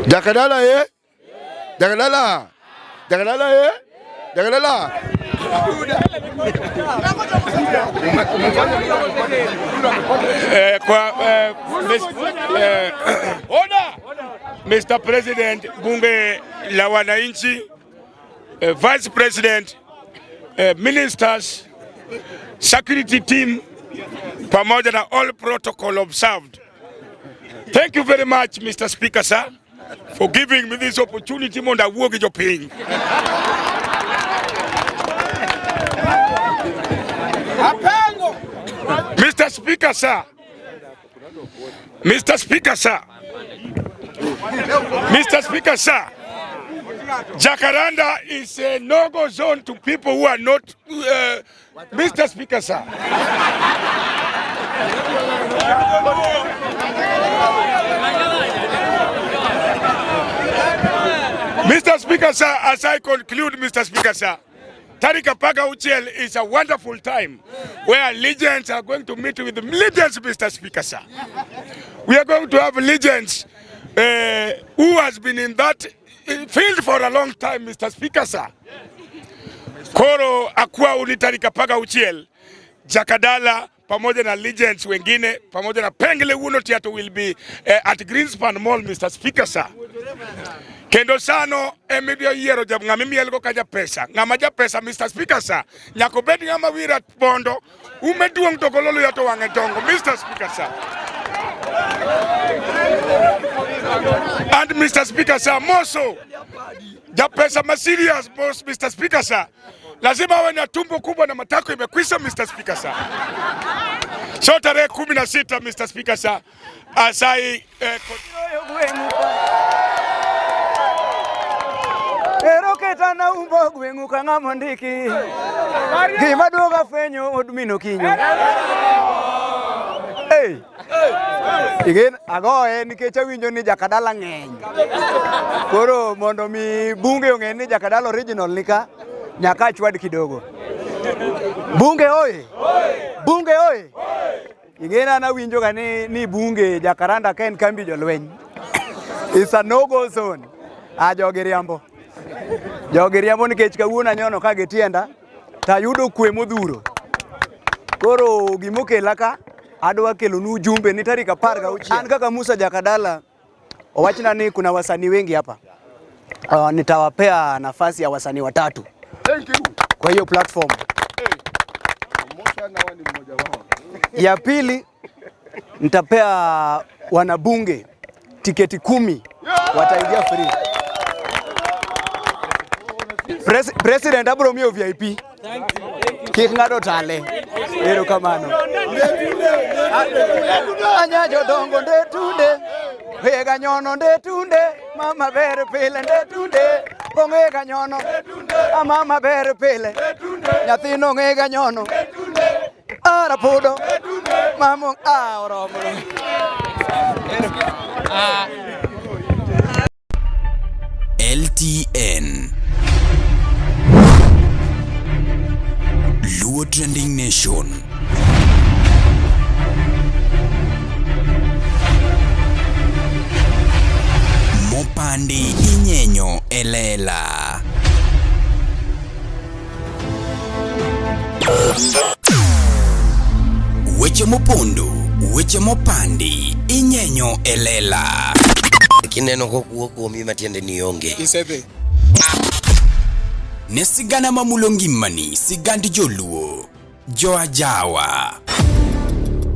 Jakadala eh? Jakadala. Jakadala eh? Jakadala. Kwa Mr. President, bunge la wananchi, Vice President, ministers, security team pamoja na all protocol observed. Thank you very much, Mr. Speaker, sir, for giving me this opportunity mondo awuo gi jopiny. Mr. Speaker, sir. Mr. Speaker, sir. Mr. Speaker, sir. Jacaranda is a no-go zone to people who are not... Mr. Speaker, sir. Mr. Speaker, sir, as I conclude, Mr. Speaker, sir, Tarik Apaga Uchiel is a wonderful time where legends are going to meet with legends, Mr. Speaker, sir. We are going to have legends who has been in that field for a long time, Mr. Speaker, sir. Koro akwa uni Tarik Apaga Uchiel, Jakadala, pamoja na legends wengine, pamoja na Pengle Wuno Theatre will be at Greenspan Mall, Mr. Speaker, sir. Kendo sano emibiro yiero ng'ama imielgo ka japesa. Ng'ama japesa, Mr. Speaker, sir. Nyaka obed ng'ama wira bondo, ume duong' to golo luya to wang'e dongo, Mr. Speaker, sir. And Mr. Speaker, sir, more so, japesa ma serious boss, Mr. Speaker, sir. Lazima awe na tumbo kubwa na matako imekwisha, Mr. Speaker, sir. So tarehe 16, Mr. Speaker, sir, asai Ero ketana umbo gweng'u ka ng'ama ondiki. Gima duoga fwenyo od min okinyo. Hey. Igen agoye nikech awinjo ni Jakadala ng'eny. Koro mondo mi bunge ong'e ni Jakadala original nika, nyaka achwad kidogo. Bunge oye! Bunge oye! Ing'e an awinjo ga ni bunge Jacaranda ka en kambi jolweny. It's a no-go zone. A jogi riambo. Jogi riambo nikech kawuono anyono ka gitienda tayudo kwe modhuro. Koro gimokela ka adwa kelonu ujumbe ni tarik 16. An kaka Musa Jakadala owachna ni kuna wasanii wengi hapa. Nitawapea nafasi ya wasanii watatu. Thank you. Kwa hiyo platform. Ya pili nitapea wanabunge tiketi 10 wataingia free. President abro miyo VIP. Kik ng'ado tale. Erokamano. Anya jodongo nde tunde. Wega nyono nde tunde. Mama ber pile nde tunde. Ong'e nyono. Mama ber pile. Nyathino ong'e nyono. Arapudo. Mama oromo. LTN Luo Trending Nation. Mopandi inyenyo elela. Weche mopondo, weche mopandi inyenyo elela. Kineno kokuo kuomi matiende ni onge. Isedhi. Ne sigana mamulo ngimani, sigand joluo, joajawa.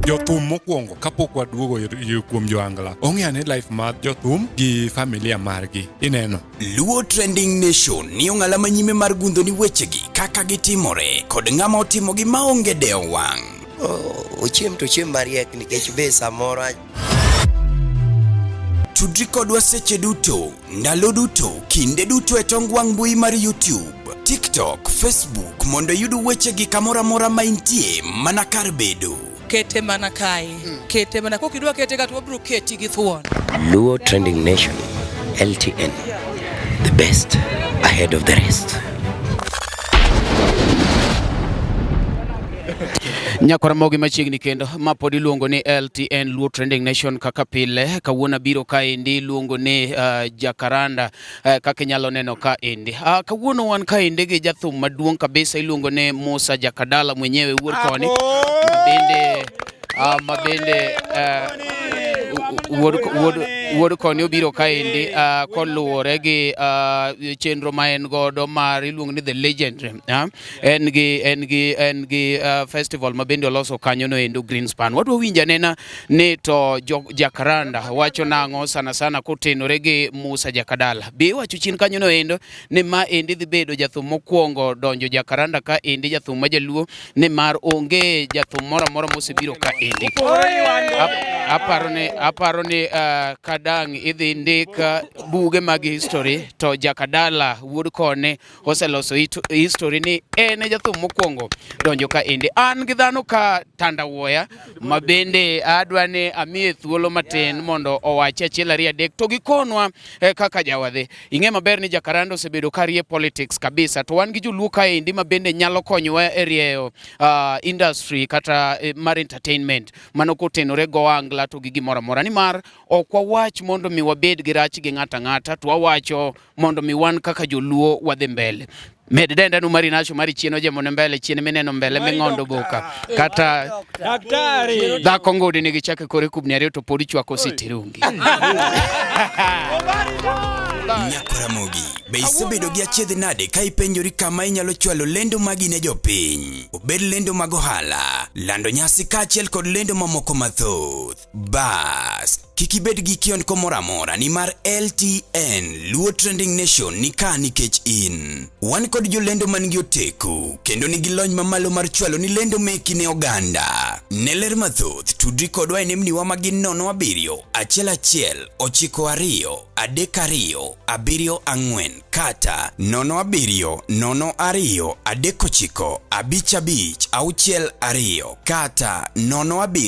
Jothum mokwongo kapok waduogo kuom joangla, ong'e ane life mar jothum gi familia margi, ineno. Luo Trending Nation ni ong'ala manyime mar gundho ni wechegi kaka gitimore kod ng'ama otimogi maonge dewo wang'. Ochiem to ochiem mariek nikech be samoro. Tudri kodwa seche duto, ndalo duto, kinde duto e tong wang' mbui mar YouTube, TikTok, Facebook mondo iyud wechegi kamoro amora ma intie mana kar bedo. Kete mana kae, kete mana kokidwa kete ka to wabiro keti gi thuon. Luo Trending Nation, LTN, the best ahead of the rest. Nyakwaramogi machiegni kendo ma pod iluongo ni LTN Luo Trending Nation. Kaka pile, kawuono abiro kaendi iluongo ni Jacaranda, kaka inyalo neno kaendi. Kawuono wan kaendi gi jathum maduong' kabisa iluongo ni Musa Jakadala mwenyewe wuod koni mabende wuod koni obiro kaendi koluwore gi chenro ma en godo mar iluongo ni The Legend. En gi festival ma bende oloso kanyo no endo Greenspan. Wadwa winjo anena ni to jo Jacaranda wacho nang'o sana sana kotenore gi Musa Jakadala. Be iwacho chien kanyo no endo ni ma endi dhi bedo jathum mokwongo donjo Jacaranda ka endi, jathum ma jaluo, nimar onge jathum moro amora mosebiro ka endi. Aparo ni kadang' idhi ndik buge mag history to Jakadala wuod kone oseloso history ni en e jathum mokwongo donjo ka endi. An gi dhano ka tandawuoya ma bende adwa ni amiye thuolo matin mondo owachi achiel, ariyo, adek to gikonwa kaka jawadhi. Ing'e maber ni Jacaranda osebedo ka rie politics kabisa, to wan gi joluo kaendi ma bende nyalo konyowa e rieyo industry kata mar entertainment mano kotenore go ohangla to gi gimoro amora, nimar ok wawach mondo mi wabed gi rach gi ng'ato ang'ata, to wawacho mondo mi wan kaka joluo wadhi mbele. Med denda nu mari nacho mari chien ojemone mbele chien mineno mbele ming'ondo boka kata Daktari. Dhako ngudi nigi chake kore kubni ariyo to pod ichwako sitirungi. Nyakwaramogi, be isebedo gi achiedh nade ka ipenjori kama inyalo chwalo lendo magi ne jopiny? Obed lendo mag ohala, lando nyasi kaachiel kod lendo mamoko mathoth. Bas, kik ibed gi kiondko moro amora nimar LTN Luo Trending Nation ni ka nikech in. Wan kod jolendo man gi oteku kendo nigi lony mamalo mar chwalo ni lendo meki ne oganda. Ne ler mathoth, tudri kodwa e nembniwa magin 07 11 92 32 74 kata 07 02 39 55 62 kata 07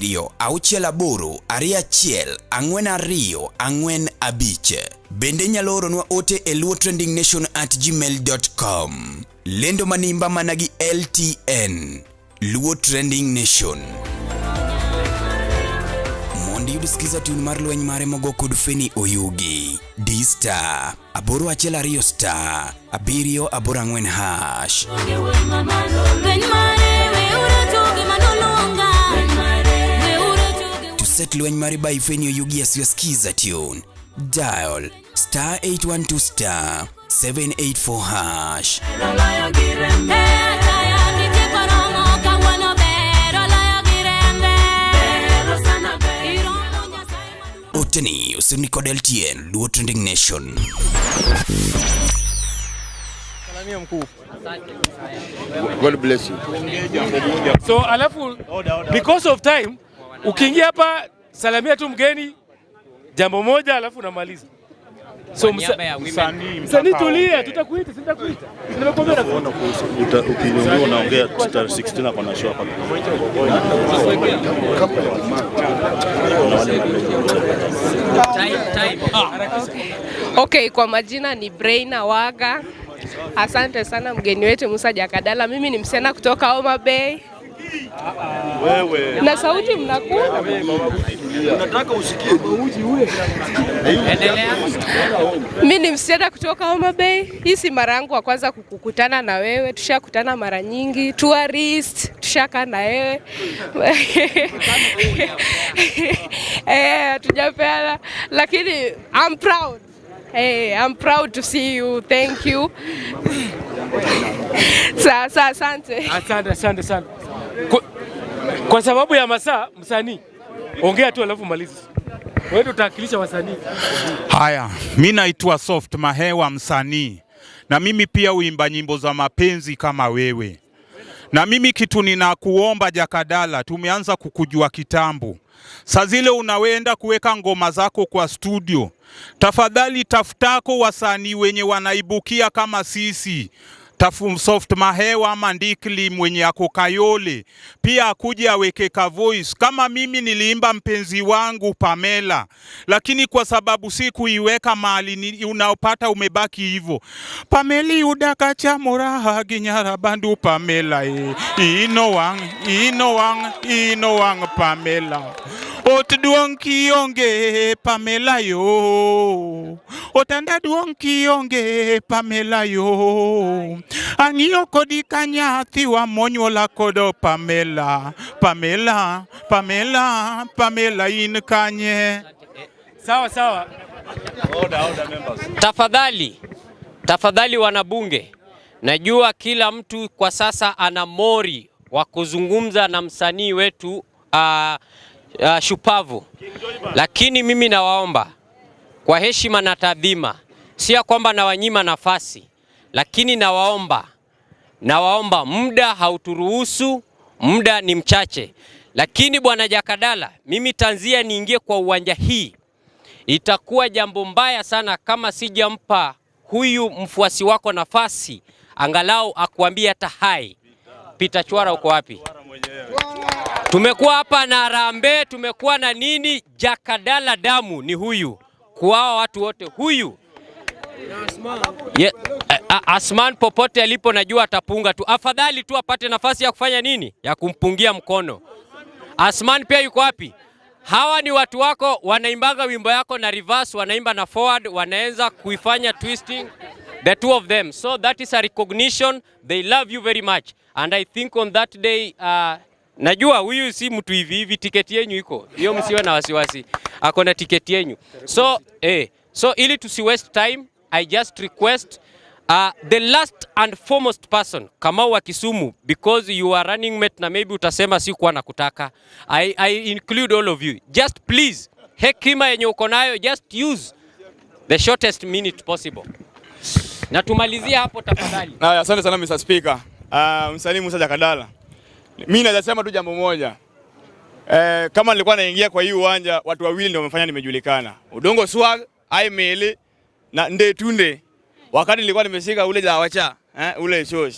68 21 42 45. Bende nyalo oronwa ote e luotrendingnation@gmail.com. Lendo manimba mana gi LTN Luo Trending Nation. Mondo iyud skiza tune mar lweny mare mogo kod Feni Oyugi, D *812 *784#. Piny mare weuru tugi manoluonga weuru tugi. To set lweny mare by Feni Oyugi as your skiza tune, dial *812 *784#. Oloyo gi rembe kaya nitie koromo kawuono ber oloyo gi rembe ber sana ber iromo Nyasaye maduong'. Oteni osirni kod LTN Luo Trending Nation. Salamia mkuu. God bless you. So alafu because of time, ukiingia hapa salamia tu mgeni jambo moja, alafu unamaliza. So msanii tulia, tutakuita, sitakuita. Nimekuambia nakuita. Ukiongea unaongea tarehe 16 ako na show hapa. Kuna wale Okay, kwa majina ni Braina Waga. Asante sana mgeni wetu Musa Jakadala. Mimi ni msichana kutoka Homa Bay. Wewe. Na sauti mnakula. Unataka usikie. Mimi ni msichana kutoka Homa Bay. Hii si mara yangu ya kwanza kukutana na wewe, tushakutana mara nyingi. Tourist, tushakaa na wewe. Eh, tujapeana lakini I'm proud. Hey, I'm proud to see you. Thank you. Sasa asante. Asante, asante sana. Kwa sababu ya masaa, msanii ongea tu alafu maliza. Wewe ndio utawakilisha wasanii. Haya, mi naitwa Soft Mahewa, msanii, na mimi pia huimba nyimbo za mapenzi kama wewe. Na mimi kitu ninakuomba Jakadala, tumeanza kukujua kitambo. Saa zile unawenda kuweka ngoma zako kwa studio, tafadhali tafutako wasanii wenye wanaibukia kama sisi. Tafu Soft Mahewa ama Ndikli mwenye ako Kayole pia akuje aweke ka voice. Kama mimi niliimba mpenzi wangu Pamela, lakini kwa sababu si kuiweka mahali unaopata umebaki hivyo. Pameli udaka chamora ginyara bandu Pamela e ino wang ino wang ino wang Pamela ot duong' kionge Pamela yo otanda duong' kionge Pamela yo ang'iyo kodi ka nyathiwa monyuola kodo Pamela Pamela Pamela Pamela in kanye. Sawa sawa. Order, order members. Tafadhali, tafadhali wanabunge, najua kila mtu kwa sasa ana mori wa kuzungumza na msanii wetu shupavu, lakini mimi nawaomba kwa heshima na taadhima, si ya kwamba nawanyima nafasi, lakini nawaomba, muda hauturuhusu, muda ni mchache. Lakini bwana Jakadala, mimi tanzia niingie kwa uwanja hii, itakuwa jambo mbaya sana kama sijampa huyu mfuasi wako nafasi angalau akuambie hata hai. Peter Chwara uko wapi? Tumekuwa hapa na harambee, tumekuwa na nini? Jakadala damu ni huyu, kuwawa watu wote huyu. Asman popote alipo najua atapunga tu, afadhali tu apate nafasi ya kufanya nini, ya kumpungia mkono. Asman pia yuko wapi? Hawa ni watu wako, wanaimbaga wimbo yako na reverse, wanaimba na forward, wanaanza kuifanya twisting, the two of them. So that is a recognition, they love you very much. And I think on that day, najua huyu si mtu hivi hivi, tiketi yenyu iko hiyo, msiwe na wasiwasi, ako na tiketi yenyu. So ili tusi waste time, I just request the last and foremost person, Kamau wa Kisumu, because you are running mate na maybe utasema sikuwa nakutaka. I include all of you. Just please, hekima yenye uko nayo, just use the shortest minute possible. Na tumalizia hapo tafadhali. Haya, asante sana Mr. Speaker. Msanii Musa Jakadala. Mimi naweza sema tu jambo moja. Kama nilikuwa naingia kwa hii uwanja, watu wawili ndio wamefanya nimejulikana. Udongo Swag, Aimeli na Ndetunde. Wakati nilikuwa nimeshika ule jawacha, ule shosh.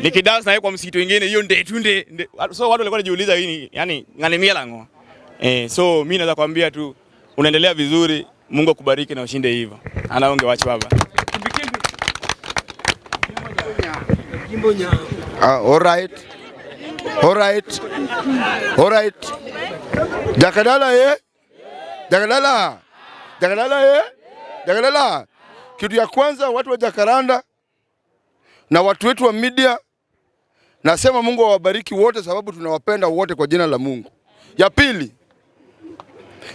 Nikidance na yeye kwa msikiti wengine, hiyo Ndetunde. So watu walikuwa wanajiuliza hii ni, yani nganemia lango. So mimi naweza kuambia tu unaendelea vizuri, Mungu akubariki na ushinde hivyo. Anaonge wachi baba. All right. All right. All right. Jakadala ye? Jakadala. Jakadala ye? Jakadala. Kitu ya kwanza watu wa Jakaranda na watu wetu wa media, nasema Mungu awabariki wote sababu tunawapenda wote kwa jina la Mungu. Ya pili,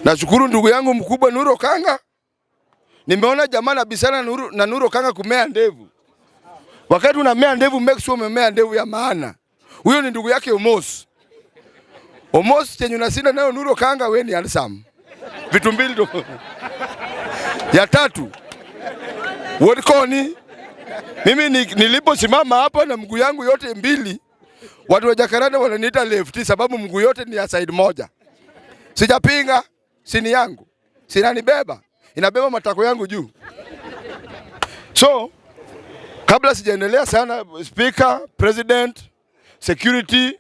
nashukuru ndugu yangu mkubwa Nuro Kanga. Nimeona jamaa na bisana na Nuro Kanga kumea ndevu. Wakati unamea ndevu, make sure umemea ndevu ya maana. Huyo ni ndugu yake Omos. Omos chenye unasinda nayo Nuro Kanga, wewe ni handsome. Vitu mbili tu. Ya tatu, Wodkoni. Mimi niliposimama hapa na mguu yangu yote mbili, watu wa Jakaranda wananiita lefty sababu mguu yote ni ya side moja. Sijapinga, sini yangu. Sinanibeba, inabeba matako yangu juu. So, kabla sijaendelea sana, Speaker, President, security,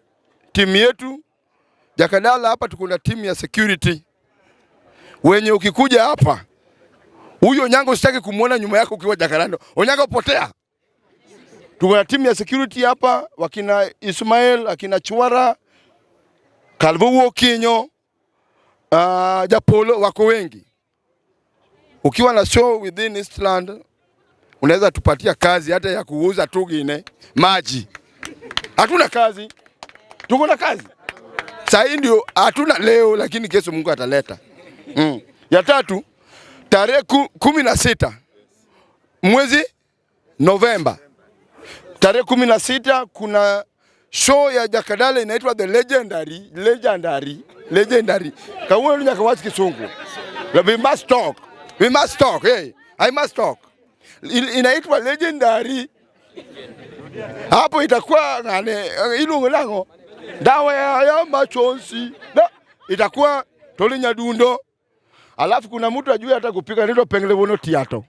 timu yetu Jakadala hapa tuko na timu ya security. Wenye ukikuja hapa, huyo Onyango sitaki kumuona nyuma yako ukiwa Jakaranda. Onyango potea. Tuko na timu ya security hapa, wakina Ismail, akina Chwara, Kalvo Kinyo, Japolo wako wengi. Ukiwa na show within Eastland unaweza tupatia kazi hata ya kuuza tugine maji. Hatuna kazi. Tuko na kazi. Sasa ndio hatuna leo, lakini kesho Mungu ataleta. Ya tatu, tarehe 16 mwezi Novemba. Tarehe 16 kuna show ya Jakadala inaitwa The Legendary, Legendary, Legendary. Kawuono nyaka wach Kisungu. We must talk. We must talk. Hey, I must talk. Inaitwa Legendary. Hapo itakuwa ngane ilungu lango. Dawa ya machonsi. Da, itakuwa Toli Nyadundo. Alafu kuna mtu ajui hata kupika anaitwa Pengele Wono Tiato.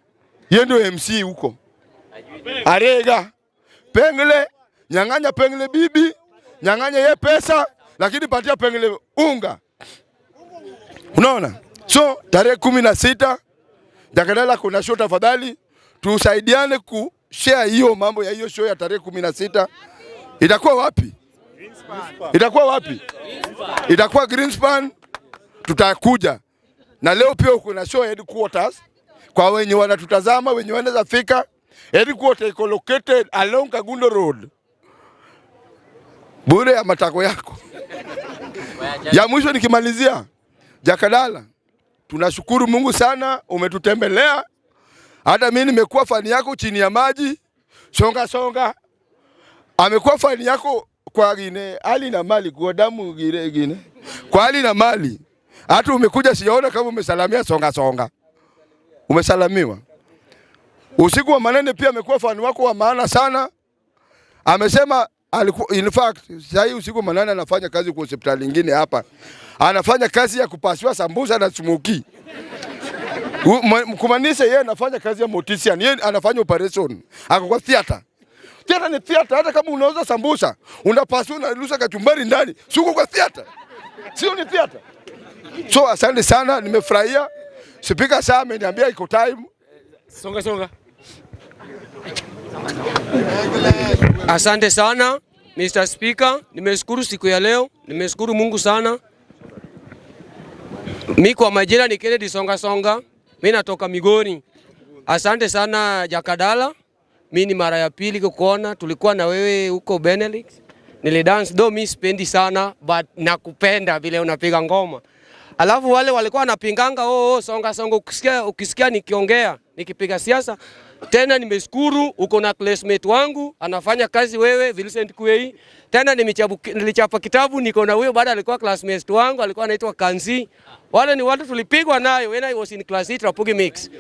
Yeye ndio MC huko. Arega. Pengle, nyang'anya Pengle bibi, nyang'anya ye pesa, lakini patia Pengle unga. Unaona? So tarehe 16 Jakadala kuna show, tafadhali tusaidiane ku share hiyo mambo ya hiyo show ya tarehe 16. Itakuwa wapi? Itakuwa wapi? Itakuwa Greenspan. Tutakuja na leo pia kuna show headquarters kwa wenye wanatutazama, wenye wanaweza fika. Headquarters iko located along Kagundo Road, bure ya matako yako. Ya mwisho nikimalizia, Jakadala, tunashukuru Mungu sana umetutembelea. Hata mimi nimekuwa fan yako chini ya maji, songa songa. Amekuwa fan yako kwa gine hali na mali, kwa damu gine gine, kwa hali na mali. Hata umekuja sijaona kama umesalamia songa songa, umesalamiwa. Usiku wa manane pia amekuwa fan wako wa maana sana. Amesema alikuwa, in fact sasa usiku wa manane anafanya kazi kwa hospitali nyingine hapa, anafanya kazi ya kupasua sambusa na smokie. Kumaanisha yeye anafanya kazi ya mortician, yeye anafanya operation, ako kwa theater. Theater ni theater, hata kama unauza sambusa unapasua unarusa kachumbari ndani, si uko kwa theater? Sio ni theater? So asante sana, nimefurahia. Spika saa ameniambia iko time. Songa songa. Asante sana Mr. Speaker, nimeshukuru siku ya leo, nimeshukuru Mungu sana. Mi kwa majina ni Kennedy Songa Songa, mi natoka Migori. Asante sana Jakadala, mi ni mara ya pili kukuona, tulikuwa na wewe huko Benelux. Nilidance, though mi sipendi sana but nakupenda vile unapiga ngoma. Alafu wale walikuwa wanapinganga oh, songa songa, ukisikia nikiongea nikipiga siasa. Tena nimeshukuru uko na classmate wangu anafanya kazi wewe Vincent Kuei. Tena nilichapa kitabu niko na huyo baada alikuwa classmate wangu alikuwa anaitwa Kanzi. Wale ni watu tulipigwa nayo when I was in class 8 Rapogi mix.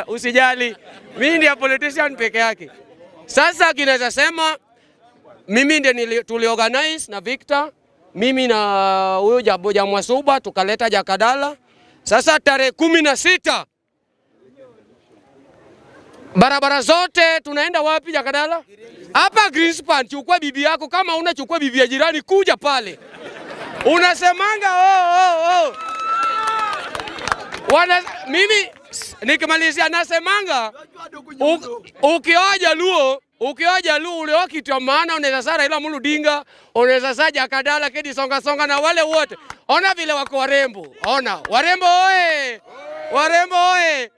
Usijali, mimi ndiye politician peke yake. Sasa kinaweza sema mimi ndiye tuliorganize na Victor, mimi na huyo Jaboja Mwasuba tukaleta Jakadala. Sasa tarehe 16 barabara zote tunaenda wapi Jakadala? Hapa Greenspan, chukua bibi yako, kama una chukua bibi ya jirani kuja pale. Unasemanga oh, oh, oh. Mimi nikimalizia nasemanga ukioa Jaluo ulioa kitu ya maana, unaweza saa Raila Amolo Odinga, unaweza saa Jakadala, Kedi Songa Songa na wale wote. Ona vile wako warembo. Ona, warembo oe. Warembo oe.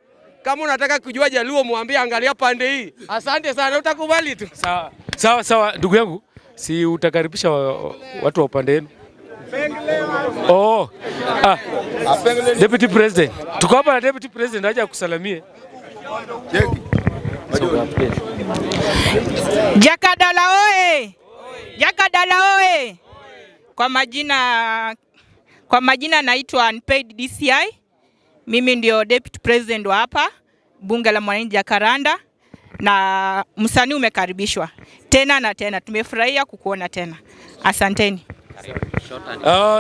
Kama unataka kujua Jaluo mwambie angalia pande hii. Asante sana, utakubali tu. Sawa. Sawa sawa ndugu yangu, si utakaribisha watu wa upande wenu? Oh. Ah. Deputy President. Tuko hapa na Deputy President aje akusalimie. Jakadala oe! Jakadala oe! Kwa majina naitwa Unpaid DCI. Mimi ndio Deputy President wa hapa Bunge la Mwananchi Jacaranda, na msanii umekaribishwa tena na tena, tumefurahia kukuona tena, asanteni.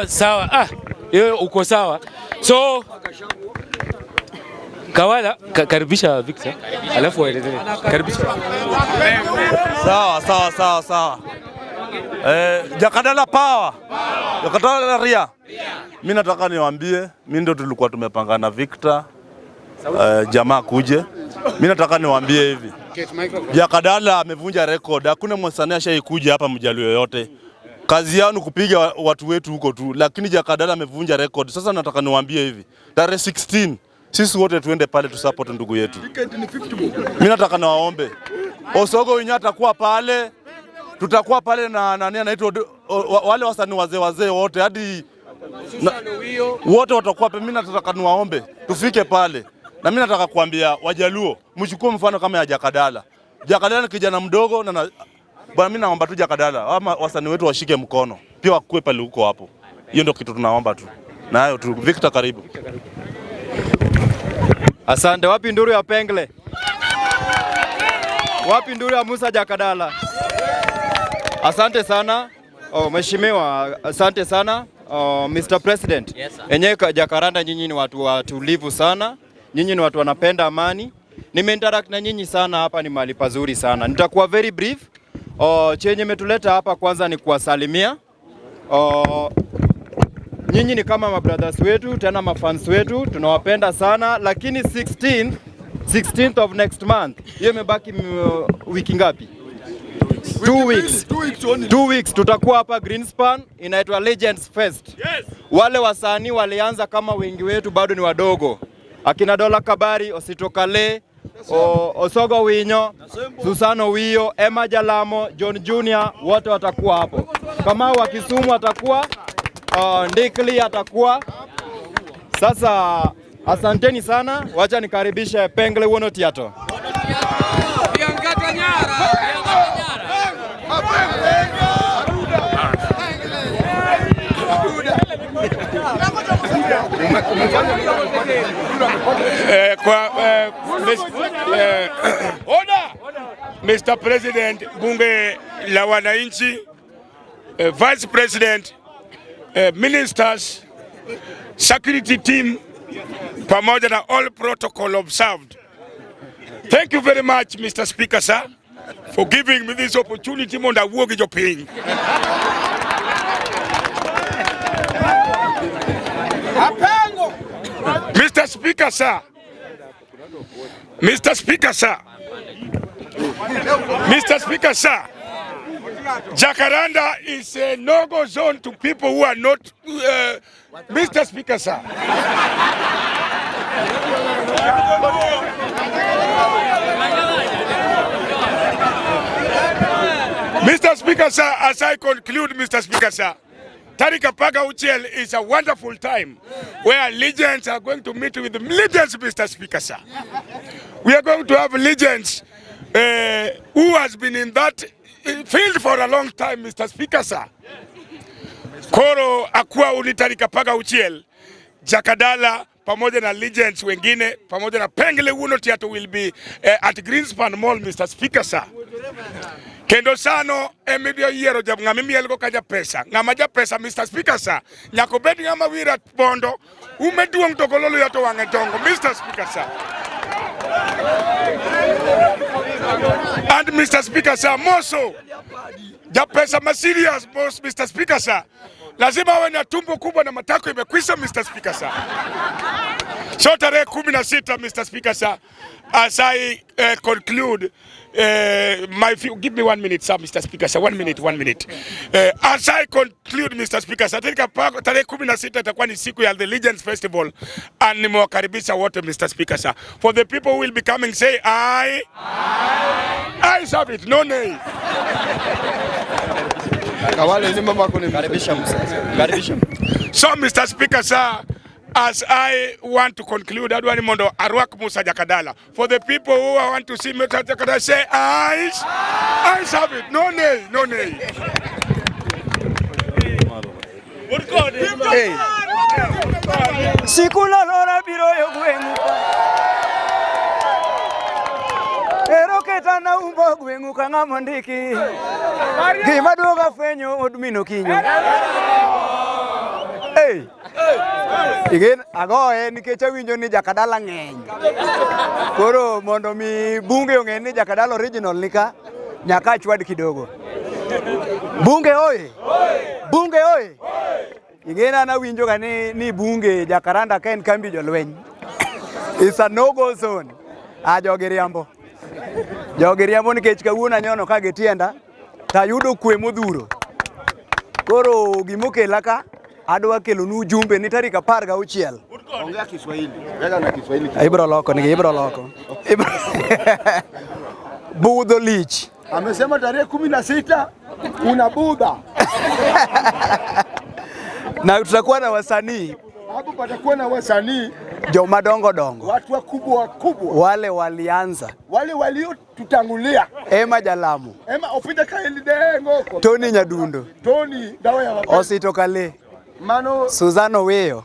Sawa. Yeye uko sawa. So Kawala, karibisha Victor. Alafu waendelee. Karibisha. Sawa sawa sawa sawa. Jakadala power. Jakadala ria. Mimi nataka niwaambie, mimi ndio tulikuwa tumepanga na Victor jamaa kuje. Mimi nataka niwaambie hivi. Jakadala amevunja record. Hakuna msanii ashaikuja hapa Mjaluo yoyote. Kazi yao ni kupiga watu wetu huko tu, lakini Jakadala amevunja record. Sasa nataka niwaambie hivi. Tarehe 16 sisi wote tuende pale tu support ndugu yetu. Mimi nataka niwaombe. Osogo wenyewe atakuwa pale. Tutakuwa pale na nani anaitwa wale wasanii wazee wote hadi wote watakuwa pale. Mimi nataka niwaombe tufike pale. Na mimi nataka kuambia Wajaluo mchukue mfano kama ya Jakadala. Jakadala ni kijana mdogo na bwana, mimi naomba tu Jakadala ama wasanii wetu washike mkono pia wakue pale huko hapo. Hiyo ndio kitu tunaomba tu. Na hayo tu. Victor, karibu. Asante. Wapi nduru ya Pengle? Wapi nduru ya Musa Jakadala? Asante sana. Oh, mheshimiwa, asante sana. Oh, Mr. President. Yes, sir. Enyewe Jacaranda nyinyi ni watu watulivu sana. Nyinyi ni watu wanapenda amani. Nimeinteract na nyinyi sana hapa, ni mahali pazuri sana. Nitakuwa very brief. Chenye imetuleta hapa kwanza ni kuwasalimia. Nyinyi ni kama mabrothers wetu, tena mafans wetu, tunawapenda sana, lakini 16th of next month, hiyo imebaki wiki ngapi? 2 weeks. 2 weeks tutakuwa hapa Greenspan, inaitwa Legends Fest. Wale wasanii walianza kama wengi wetu bado ni wadogo, akina Dola Kabari, Osito Kale, Osogo Winyo, Susano Wio, Emma Jalamo, John Junior, wote watakuwa hapo. Kama wa Kisumu atakuwa, Ndikli atakuwa. Sasa asanteni sana, wacha nikaribishe Pengle Wuono Tiato. Biangata nyara, biangata nyara. Kwa Mr. President, bunge la wananchi, Vice President, ministers, security team pamoja na all protocol observed. Thank you very much, Mr. Speaker, sir, for giving me this opportunity mondo awuo gi jopiny. Mr. Speaker, sir. Mr. Speaker, sir. Mr. Speaker, sir. Jacaranda is a no-go zone to people who are not. Mr. Speaker, sir. Mr. Speaker, sir, as I conclude, Mr. Speaker, sir, tarik 16 is a wonderful time where legends are going to meet with legends, Mr. Speaker, sir. We are going to have legends who has been in that field for a long time, Mr. Speaker, sir. Koro akwa uni tarik 16, Jakadala pamoja na legends wengine pamoja na Pengle Wuono Theatre will be at Greenspan Mall, Mr. Speaker, sir. Kendo sano emibiro yiero ja ng'ama imielgo ka japesa. Ng'ama japesa, Mr. Speaker, sir, nyaka obed ng'ama wira bondo, ume duong' to golo luya to wang'e dongo, Mr. Speaker, sir. And Mr. Speaker, sir, more so, japesa ma serious boss, Mr. Speaker, sir, lazima awe na tumbo kubwa na matako imekwisha, Mr. Speaker, sir. So tarehe 16, Mr. Speaker, sir, as I conclude my few, give me one minute, sir, Mr. Speaker, sir, one minute, one minute. As I conclude, Mr. Speaker, sir, tarehe 16 itakuwa ni siku ya the Legends Festival and nimewakaribisha wote, Mr. Speaker, sir. For the people who will be coming, say aye. Aye, serve it, no nay. Karibisha Musa. Karibisha. So, Mr. Speaker, sir, as I want to conclude, adwani mondo arwak Musa Jakadala. For the people who want to see Musa Jakadala, say ayes. Ayes have it. No nay, no nay. Hey. Sikulolora biro yo gweng'u ka. Ero keta na umbo gweng'u ka ng'ama ondiki. Gima duoga fwenyo od min Okinyo. Hey. Igen agoye nikech awinjo ni Jakadala ng'eny. Koro mondo mi bunge ong'e ni Jakadala original ni ka, nyaka achwad kidogo. Bunge oye! Bunge oye! Ing'e an awinjo ga ni bunge Jacaranda ka en kambi jolweny. It's a no go zone. A jogi riambo. Jogi riambo nikech kawuono anyono ka gi tienda tayudo kwe modhuro. Koro gimokela ka adwa kelonu ujumbe ni tarik 16. Ongea Kiswahili. Weka na Kiswahili. Ibro loko nigi ibro loko. Budho lich. Amesema tarehe 16 una budha. Na tutakuwa na wasanii Hapo patakuwa na wasanii joma dongo dongo, watu wakubwa wakubwa, wale walianza, wale waliotutangulia, Emma Jalamo, Emma Opita Kaeli Dengo, Tony Nyadundo, Tony dawa ya mapenzi, Osito Kale, Mano Suzanne Oweyo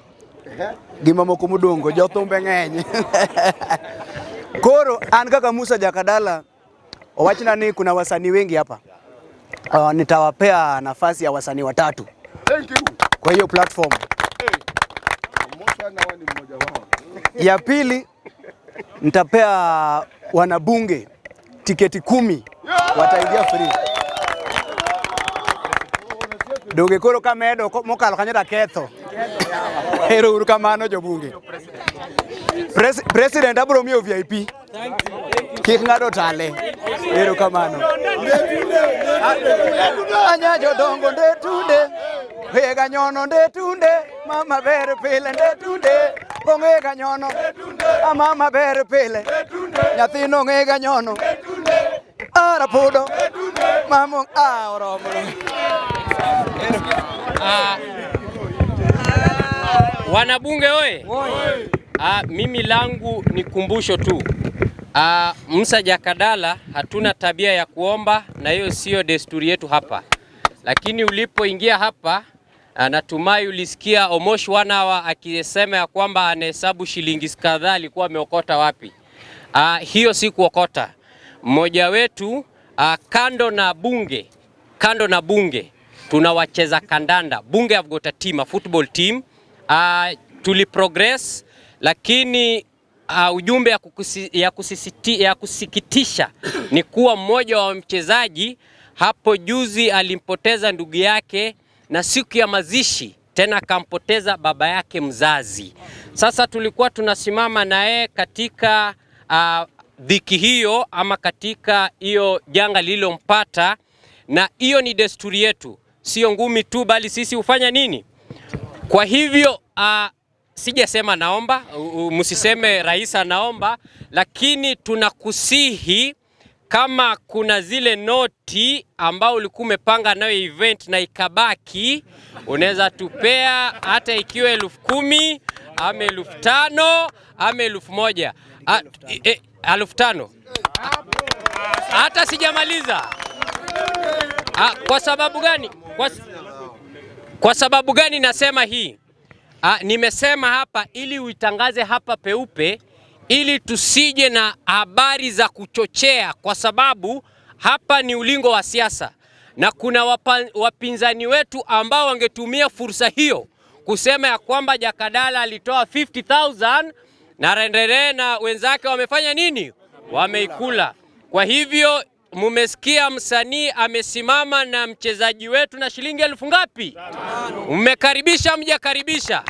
gi mamoko modongo jothumbe ng'eny. Koro an kaka Musa Jakadala owachna ni kuna wasanii wengi hapa. Nitawapea nafasi ya wasanii watatu Thank you. kwa hiyo platform. Musa nawa ni mmoja wao. Ya pili Nitapea wanabunge tiketi 10 wataingia free. Donge koro kamedo mokalo kanyo taketho. Ero uru kamano jobunge. President abro miyo VIP. Kik ng'ato tale. Ero kamano. Anya jodongo nde tunde. Wega nyono nde tunde. Mama ber pile nde tunde. Ong'e ga nyono. Mama ber pile. Nyathino ong'e ga nyono. Arapudo. Mama oromo. Wanabunge oye! Mimi langu ni kumbusho tu. Musa Jakadala, hatuna tabia ya kuomba na hiyo siyo desturi yetu hapa. Lakini ulipoingia hapa, natumai ulisikia Omosh Wanawa akisema ya kwamba anahesabu shilingi kadhaa alikuwa ameokota wapi. Hiyo si kuokota. Mmoja wetu kando na bunge tuna wacheza kandanda. Bunge have got a team, a football team. Tuliprogress, lakini ujumbe ya kusikitisha ni kuwa mmoja wa mchezaji hapo juzi alimpoteza ndugu yake, na siku ya mazishi tena akampoteza baba yake mzazi. Sasa tulikuwa tunasimama na yeye katika dhiki hiyo ama katika hiyo janga lililompata, na hiyo ni desturi yetu, sio ngumi tu, bali sisi hufanya nini? Kwa hivyo sijasema naomba, msiseme rais anaomba, lakini tunakusihi kama kuna zile noti ambao ulikuwa umepanga nayo event na ikabaki, unaweza tupea hata ikiwa 10,000 ama 5,000 ama 1,000. 5,000. Hata sijamaliza. Kwa sababu gani? Kwa sababu gani nasema hii? Nimesema hapa ili uitangaze hapa peupe, ili tusije na habari za kuchochea, kwa sababu hapa ni ulingo wa siasa na kuna wapinzani wetu ambao wangetumia fursa hiyo kusema ya kwamba Jakadala alitoa 50,000 na Rendere na wenzake wamefanya nini? Wameikula. Kwa hivyo mumesikia msanii amesimama na mchezaji wetu na shilingi 1,000 ngapi? Mmekaribisha mjakaribisha?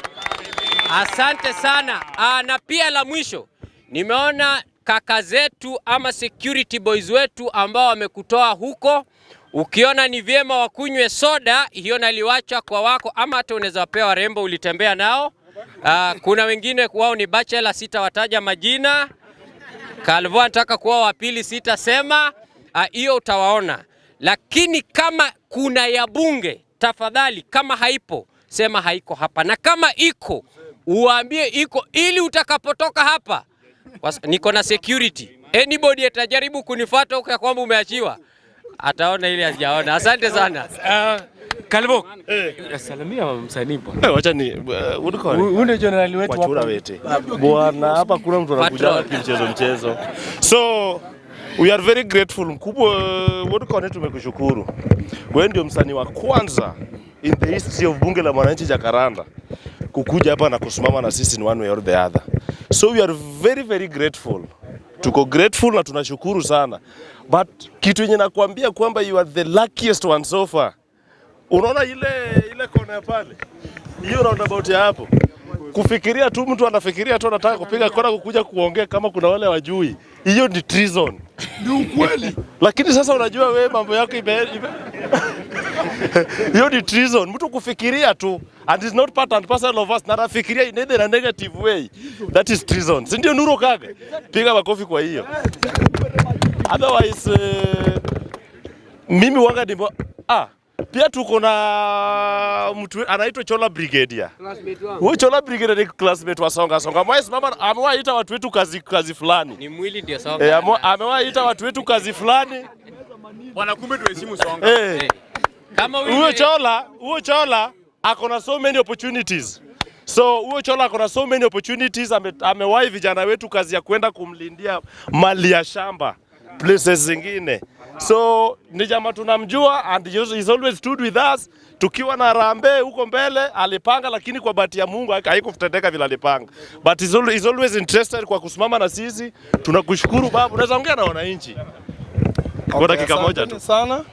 Asante sana. Na pia la mwisho, nimeona kaka zetu ama security boys wetu ambao wamekutoa huko, ukiona ni vyema wakunywe soda hiyo naliwacha kwa wako, ama hata unaweza wapewa warembo ulitembea nao. Kuna wengine wao ni bachelor, sitawataja majina. Calvo anataka kuwa wa pili, sitasema. Hiyo utawaona. Lakini kama kuna ya bunge, tafadhali kama haipo sema haiko hapa, na kama iko uambie iko, ili utakapotoka hapa niko na security. Anybody atajaribu kunifuata huko ya kwamba umeachiwa, ataona ili hajaona. Asante sana. Calvo, salamia msanii bwana. Wacha ni Huyu ndio general wetu hapa. Wete. Bwana, hapa kuna mtu anakuja kimchezo mchezo. So we are very grateful mkubwa Woodcon, tumekushukuru. Wewe ndio msanii wa kwanza in the history of Bunge la Mwananchi Jacaranda kukuja hapa na kusimama na sisi in one way or the other. So we are very very grateful. Tuko grateful na tunashukuru sana. But kitu yenye nakwambia kwamba you are the luckiest one so far. Unaona ile kona pale, hiyo roundabout ya hapo, kufikiria tu, mtu anafikiria tu anataka kupiga kona kukuja kuongea kama kuna wale wajui, hiyo ni treason. Ni ukweli. Lakini sasa unajua wewe mambo yako hiyo ni treason. Mtu kufikiria tu, and it's not part and parcel of us, na anafikiria in either a negative way, that is treason. Si ndio Nuru Kaga? Piga makofi kwa hiyo. Otherwise mimi wanga ni pia tuko na mtu anaitwa Chola Brigadier. Huyo Chola Brigadier ni classmate wa Songa Songa. Amewaita watu wetu kazi fulani. Ni mwili ndio Songa. Amewaita watu wetu kazi fulani. Bwana, kumbe tuheshimu Songa. Kama huyo Chola ako na so many opportunities. So huyo Chola ako na so many opportunities. Amewahi vijana wetu kazi ya kwenda kumlindia mali ya shamba places zingine. So ni jamaa tunamjua and he's always stood with us. Tukiwa na Harambee huko mbele alipanga, lakini kwa bahati ya Mungu haikutendeka vile alipanga, but he's always interested kwa kusimama na sisi. Tunakushukuru babu, unaweza ongea na wananchi kwa dakika moja tu. Asanteni sana.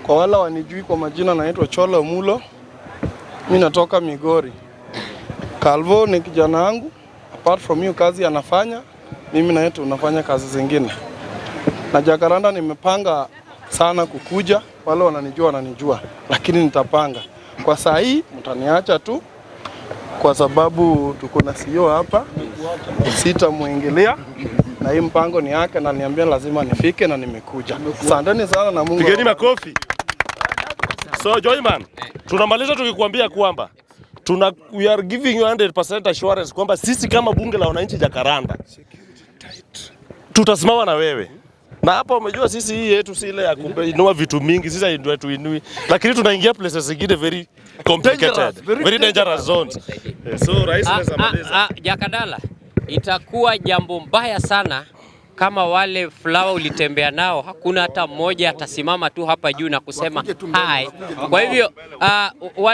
Kwa wale wanijui kwa majina, naitwa Cholo Mulo, mi natoka Migori. Calvo ni kijana wangu, apart from hiyo kazi anafanya, mimi na yeye tunafanya kazi zingine. Na Jacaranda nimepanga sana kukuja, wale wananijua wananijua, lakini nitapanga. Kwa saa hii mtaniacha tu kwa sababu tuko na CEO hapa, sitamwingilia na hii mpango ni yake, na niambia lazima nifike na nimekuja. Asanteni sana na Mungu Pigeni makofi. So Joyman, tunamaliza tukikuambia kwamba we are giving you 100% assurance kwamba sisi kama bunge la wananchi Jacaranda tutasimama na wewe. Na hapa umejua sisi hii yetu si ile ya kuinua vitu mingi, sisi ndio tuinui, lakini tunaingia places zingine very complicated, Dangerous, very, very dangerous zones. So rais, unaweza maliza. Jakadala, itakuwa jambo mbaya sana kama wale flower ulitembea nao hakuna hata mmoja atasimama tu hapa juu na kusema hi. Kwa hivyo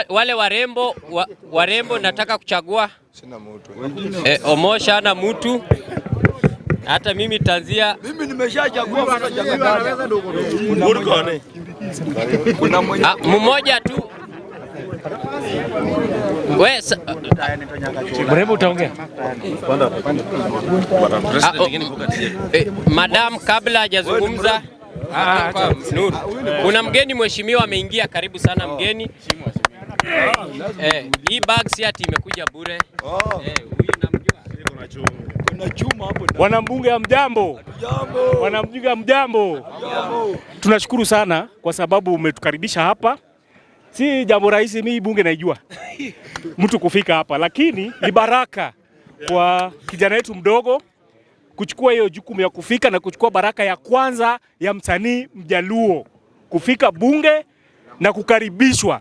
wale warembo warembo nataka kuchagua Omosha ana mtu, hata mimi tanzia. Mimi nimeshachagua. Mmoja tu. We, Mrembo utaongea? Madam kabla hajazungumza. Nuru. Kuna mgeni mheshimiwa ameingia, karibu sana mgeni. Hii bag si ati imekuja bure. Huyu namjua. Wanambunge hamjambo? Wanambunge hamjambo? Tunashukuru sana kwa sababu umetukaribisha hapa. Si jambo rahisi, mimi bunge naijua mtu kufika hapa, lakini ni baraka kwa kijana wetu mdogo kuchukua hiyo jukumu ya kufika na kuchukua baraka ya kwanza ya msanii Mjaluo kufika bunge na kukaribishwa.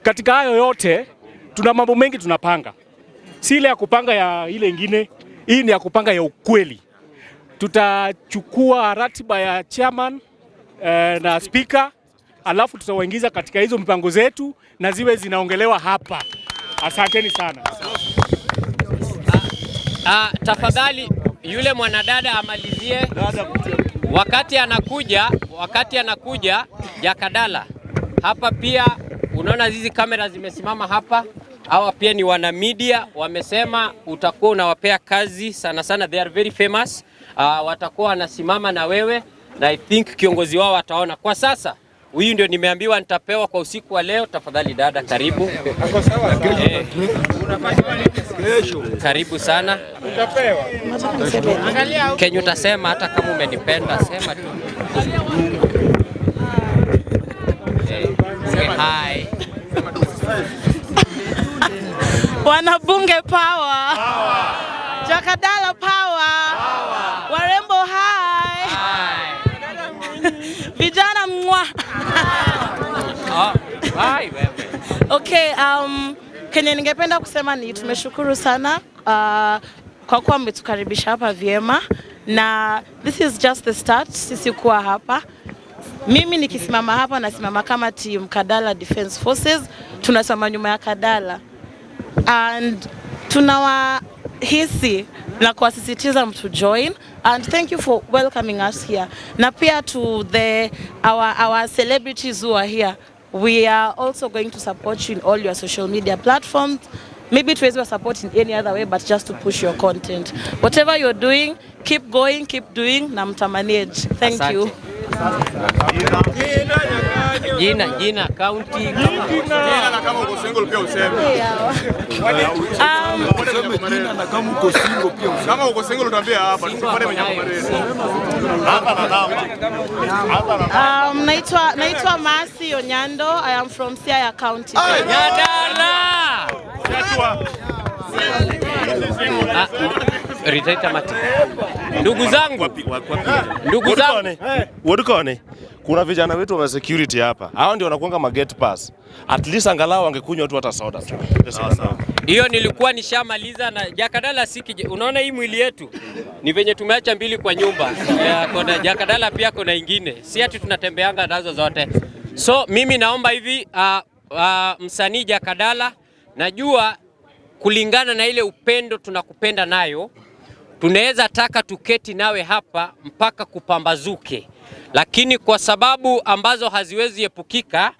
Katika hayo yote, tuna mambo mengi tunapanga, si ile ya kupanga ya ile ingine, hii ni ya kupanga ya ukweli. Tutachukua ratiba ya chairman na speaker, alafu tutawaingiza katika hizo mipango zetu na ziwe zinaongelewa hapa. Asanteni sana. Tafadhali yule mwanadada amalizie. Wakati anakuja Jakadala hapa pia, unaona hizi kamera zimesimama hapa. Hawa pia ni wana media, wamesema utakuwa unawapea kazi sana sana, they are very famous. Watakuwa wanasimama na wewe na I think kiongozi wao wataona. Kwa sasa huyu ndio nimeambiwa nitapewa kwa usiku wa leo. Tafadhali dada, karibu. Karibu sana. Kenye utasema hata kama umenipenda sema tu. Say hi. Wanabunge power. Jakadala power. Warembo hi. Vijana mwa. Oh, hi wewe. Okay, kenye ningependa kusema ni tumeshukuru sana kwa kuwa mmetukaribisha hapa vyema na this is just the start, sisi kuwa hapa. Mimi nikisimama hapa nasimama kama team Kadala Defense Forces, tunasimama nyuma ya Kadala and tunawahisi na kuwasisitiza mtu join and thank you for welcoming us here, na pia to the our celebrities who are here, we are also going to support you in all your social media platforms. Maybe tuwezi support in any other way, but just to push your content, whatever you're doing, keep going, keep doing na mtamanage. Thank you. Jina, jina, county. Jina na kama uko single pia useme. Useme jina na kama uko single pia useme. Kama uko single utaambia hapa, tusipate mwenye ako Hapa na namba. Hapa na Naitwa Masi Onyando. I am from Siaya County. Nyadala! Ritaita mati. Ndugu zangu. Ndugu zangu. Wuod koni. Kuna vijana wetu wa security hapa. Hao ndio wanakuanga ma gate pass. At least angalau wangekunywa tu hata soda tu. Hiyo nilikuwa nishamaliza na Jakadala siki. Unaona hii mwili yetu ni venye tumeacha mbili kwa nyumba. Kuna Jakadala pia kuna ingine, si ati tunatembeanga nazo zote. So mimi naomba hivi msanii Jakadala, najua kulingana na ile upendo tunakupenda nayo, tunaweza taka tuketi nawe hapa mpaka kupambazuke, lakini kwa sababu ambazo haziwezi epukika,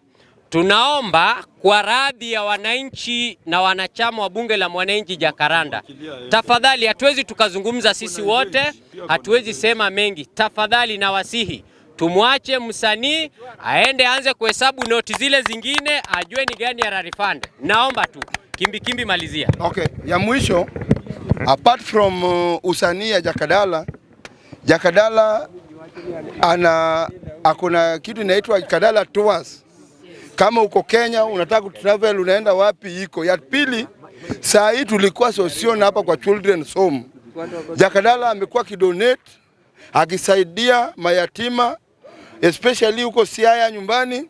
tunaomba kwa radhi ya wananchi na wanachama wa Bunge la Mwananchi Jacaranda, tafadhali, hatuwezi tukazungumza sisi wote, hatuwezi sema mengi. Tafadhali na wasihi tumwache msanii aende aanze kuhesabu noti zile zingine, ajue ni gani ya refund. Naomba tu kimbi kimbi, malizia. Okay, ya mwisho apart from usanii ya Jakadala, Jakadala ana akona kitu inaitwa Kadala Tours. Kama uko Kenya unataka kutravel unaenda wapi, iko. Ya pili, saa hii tulikuwa sosion hapa kwa Children's Home. Jakadala amekuwa kidonate akisaidia mayatima especially huko Siaya nyumbani,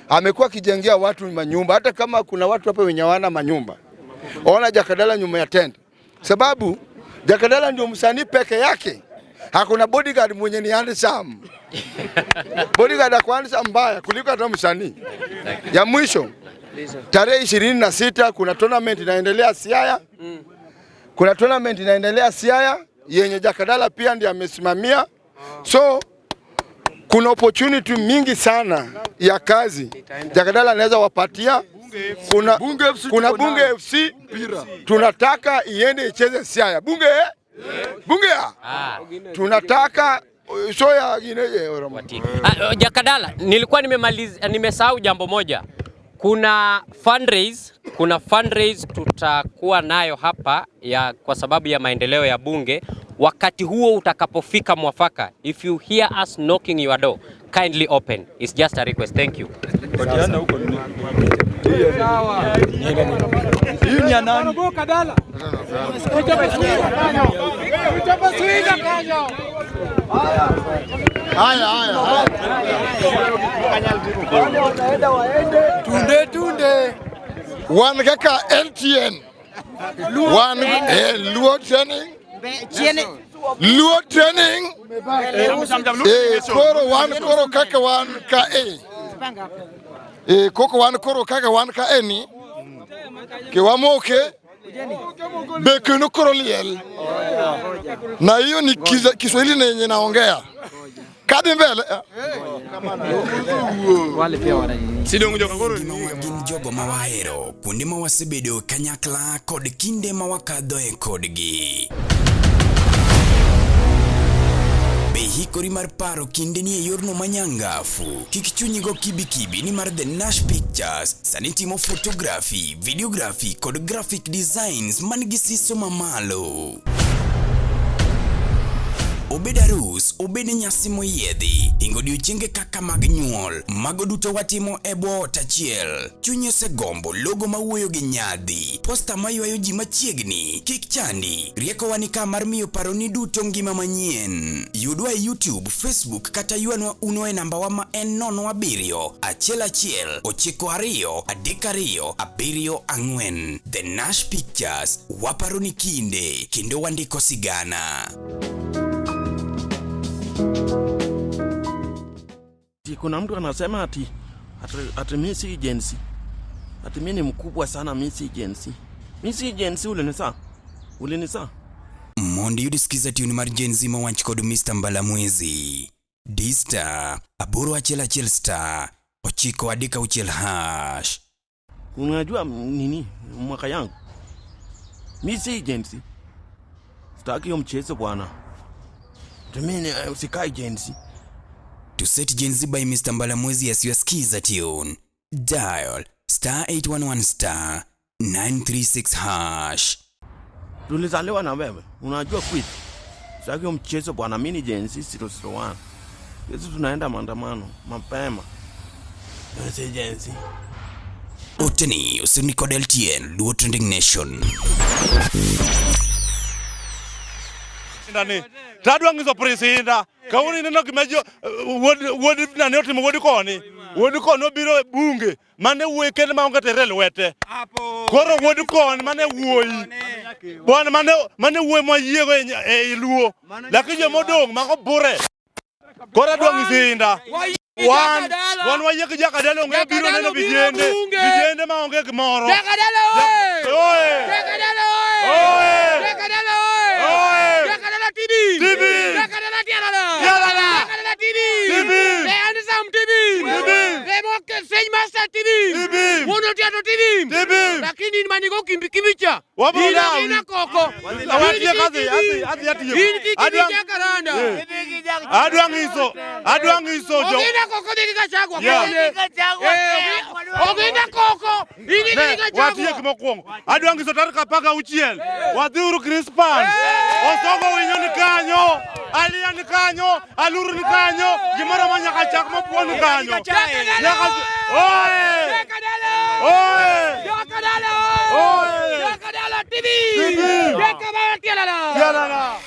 amekuwa akijengea watu manyumba, hata kama kuna watu hapa wenye hawana manyumba. Ona Jakadala nyuma ya tent, sababu Jakadala ndio msanii peke yake hakuna bodyguard mwenye ni handsome. Bodyguard ako handsome mbaya kuliko hata msanii. Ya mwisho, tarehe 26 kuna tournament inaendelea Siaya. Kuna tournament inaendelea Siaya yenye Jakadala pia ndiye amesimamia. So kuna opportunity mingi sana ya kazi Jakadala anaweza wapatia. Kuna Bunge FC tunataka iende icheze Siaya. Bunge Bunge ya tunataka show ya Jakadala, nilikuwa nimemaliza, nimesahau jambo moja. Kuna fundraise tutakuwa nayo hapa ya kwa sababu ya maendeleo ya bunge. Wakati huo utakapofika mwafaka, if you hear us knocking your door, kindly open. It's just a request. Thank you. Tunde tunde wan kaka LTN wan Luo training Luo training koro wan koro kaka wan ka koko wan koro kaka wan ka ni kiwamoke bekeno koro liel na hiyo ni Kiswahili na yenye naongea kadhi mbele. Gin jogo ma wahero, kuonde ma wasebedo kanyakla kod kinde ma wakadhoe kodgi. Be hikori mar paro kinde ni e yorno manyangafu. Kik chunyi go kibikibi ni mar The Nash Pictures sani timo photography, videography kod graphic designs man gi siso mamalo. Obed arus, obed nyasi moyiedhi, ingo odiochienge kaka mag nyuol, mago duto watimo e bwo ot achiel. Chunyi osegombo logo mawuoyo gi nyadhi, posta maywayo ji machiegni, kik chandi, riekowa ni ka mar miyo paroni duto ngima manyien. Yudwa e YouTube, Facebook kata ywanwa uno e nambawa ma en 07 11 92 32 74. The Nash Pictures, waparo ni kinde, kendo wandiko sigana. Kuna mtu anasema ati mimi si Gen Z. Ati mimi ni mkubwa sana, mimi si Gen Z. Mimi si Gen Z, ulinisa. Mondo iyud skiza tune mar Gen Z mowach kod Mr. Mbalamwezi. D star 811 star 936 hash. Unajua nini mwaka yangu? Mimi si Gen Z. Sitaki hiyo mchezo bwana. Mimi usikai Gen Z. To set Gen Z by Mr. Mbalamwezi as your skiza tune, dial star 811 star 936 hash. Tulizaliwa na wewe, unajua kweli. Sitaki hiyo mchezo bwana, mimi ni Gen Z 001. Sisi tunaenda maandamano mapema. Mimi si Gen Z. Oteni osemi kod LTN Luo Trending Nation. Ndani. To adwa nyiso Prince Inda, kawuono ineno gima jo wuod wuod nani otimo wuod koni. Wuod koni obiro e bunge mane wuoyi kende maonge tere e lwete. Koro wuod koni mane wuoyi. Bwana mane mane wuoyi mwayiego e e Luo. Lakini jomodong' mago bure. Koro adwa nyisi Inda. Wan wan wayie gi Jakadala onge biro neno vijende. Vijende ma onge gimoro. Jakadala oye! Oye! Jakadala oye! Oye! Jakadala oye! Oye! Jakadala TV! TV! Jakadala Tialala! Tialala! Jakadala TV! TV! The Handsome TV! TV! The Moke Stage Master TV! TV! Wuono Tiato TV! TV! Lakini in manigo kimbi kimbicha. Wabro In lawi. agina koko. Awatiye In kazi, kiki adhi adhi atiyo. In kiki Adwa- Jacaranda. Eh. Adwa nyiso, adwa nyiso jo. Ogina koko dhi gi Gachagua. Yeah. kone. Eh, Ogina koko. In idhi gi Ne, Gachagua. watiek mokwongo. Adwa nyiso tarik apar gauchiel. Wadhiuru Crispan. Osogo winyo ni kanyo. Aliya ni kanyo. Aluru ni kanyo. Gimoro ma nyaka chak mopuo ni kanyo. Nyaka Oye! Oye! Jakadala Oye! Jakadala TV! TV! Jakadala Tialala! Tialala!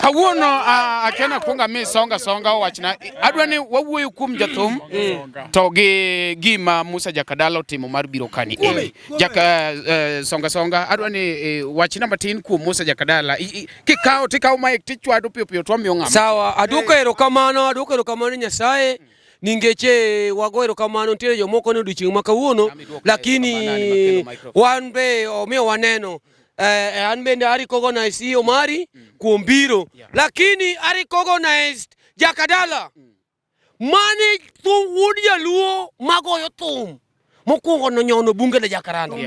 Kawuono akia nakuongo ami songa songa owachna adwa ni wawuoyo kuom jathum to gi gima Musa Jakadala otimo mar biro kani Kuome, e Jaka songa songa adwa ni wachna matin kuom Musa Jakadala kikawo tikawo mic tichwado piyo piyo to wamiyo ng'ama Sawa, aduoko erokamano, aduoko erokamano ne Nyasaye ningeche wago erokamano nitiere jomoko ne odiochieng' ma kawuono lakini wan be omiyo waneno an bende a recognize iyo mari kuom biro lakini a recognized Jakadala mane thum wuod jaluo magoyo thum mokwongo nonyono bunge la Jakaranda.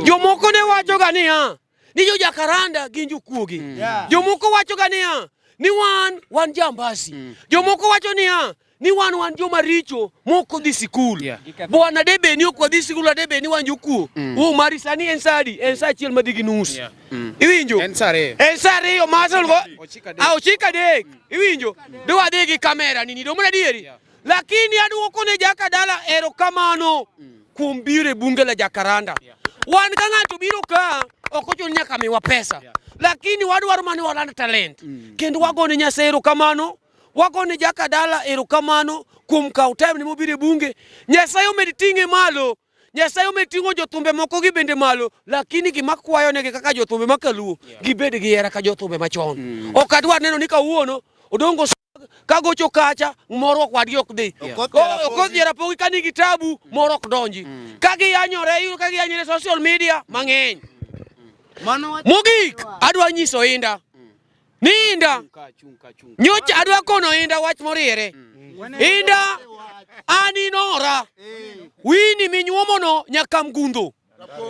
Jomoko ne wachoga niya ni jo Jakaranda gin jokuoge. Jomoko wachoga niya ni wan wan jambasi. Jomoko wacho niya ni wan wan joma richo mok odhi sikul. Bwana debe ni ok wadhi sikul adebe ni wan jokuo. Wo mari sani en sa adi? En sa achiel madhi gi nus. Iwinjo? En sa ariyo. En sa ariyo ma Arsenal go Ah, ochiko adek. Iwinjo? Do wadhi gi kamera nini do mana adieri. Lakini aduoko ne Jakadala erokamano kuom biro e bunge la Jakaranda. Wan ka ng'ato biro ka ok ochuno ni nyaka miwa pesa. Lakini wadwaro mana ni waland talent. Kendo wagone Nyasaye erokamano. Wagone Jakadala erokamano kuom kawo time ne mobiro e bunge. Nyasaye omed ting'e malo. Nyasaye omed ting'o jothumbe moko gi bende malo, lakini gima kwayo negi kaka jothumbe ma kaluo, gibed gi hera ka jothumbe machon. Ok adwar neno ni kawuono Odongo kagocho kacha moro ok wadgi ok dhi. Okoth Jarapogi ka nigi tabu moro ok donji. Ka giyanyore iyudo ka giyanyore e social media mang'eny. Mogik adwa nyiso Inda ni Inda nyocha adwa kono Inda wach moriere. Inda an inora Wini minyuomono nyaka mgundho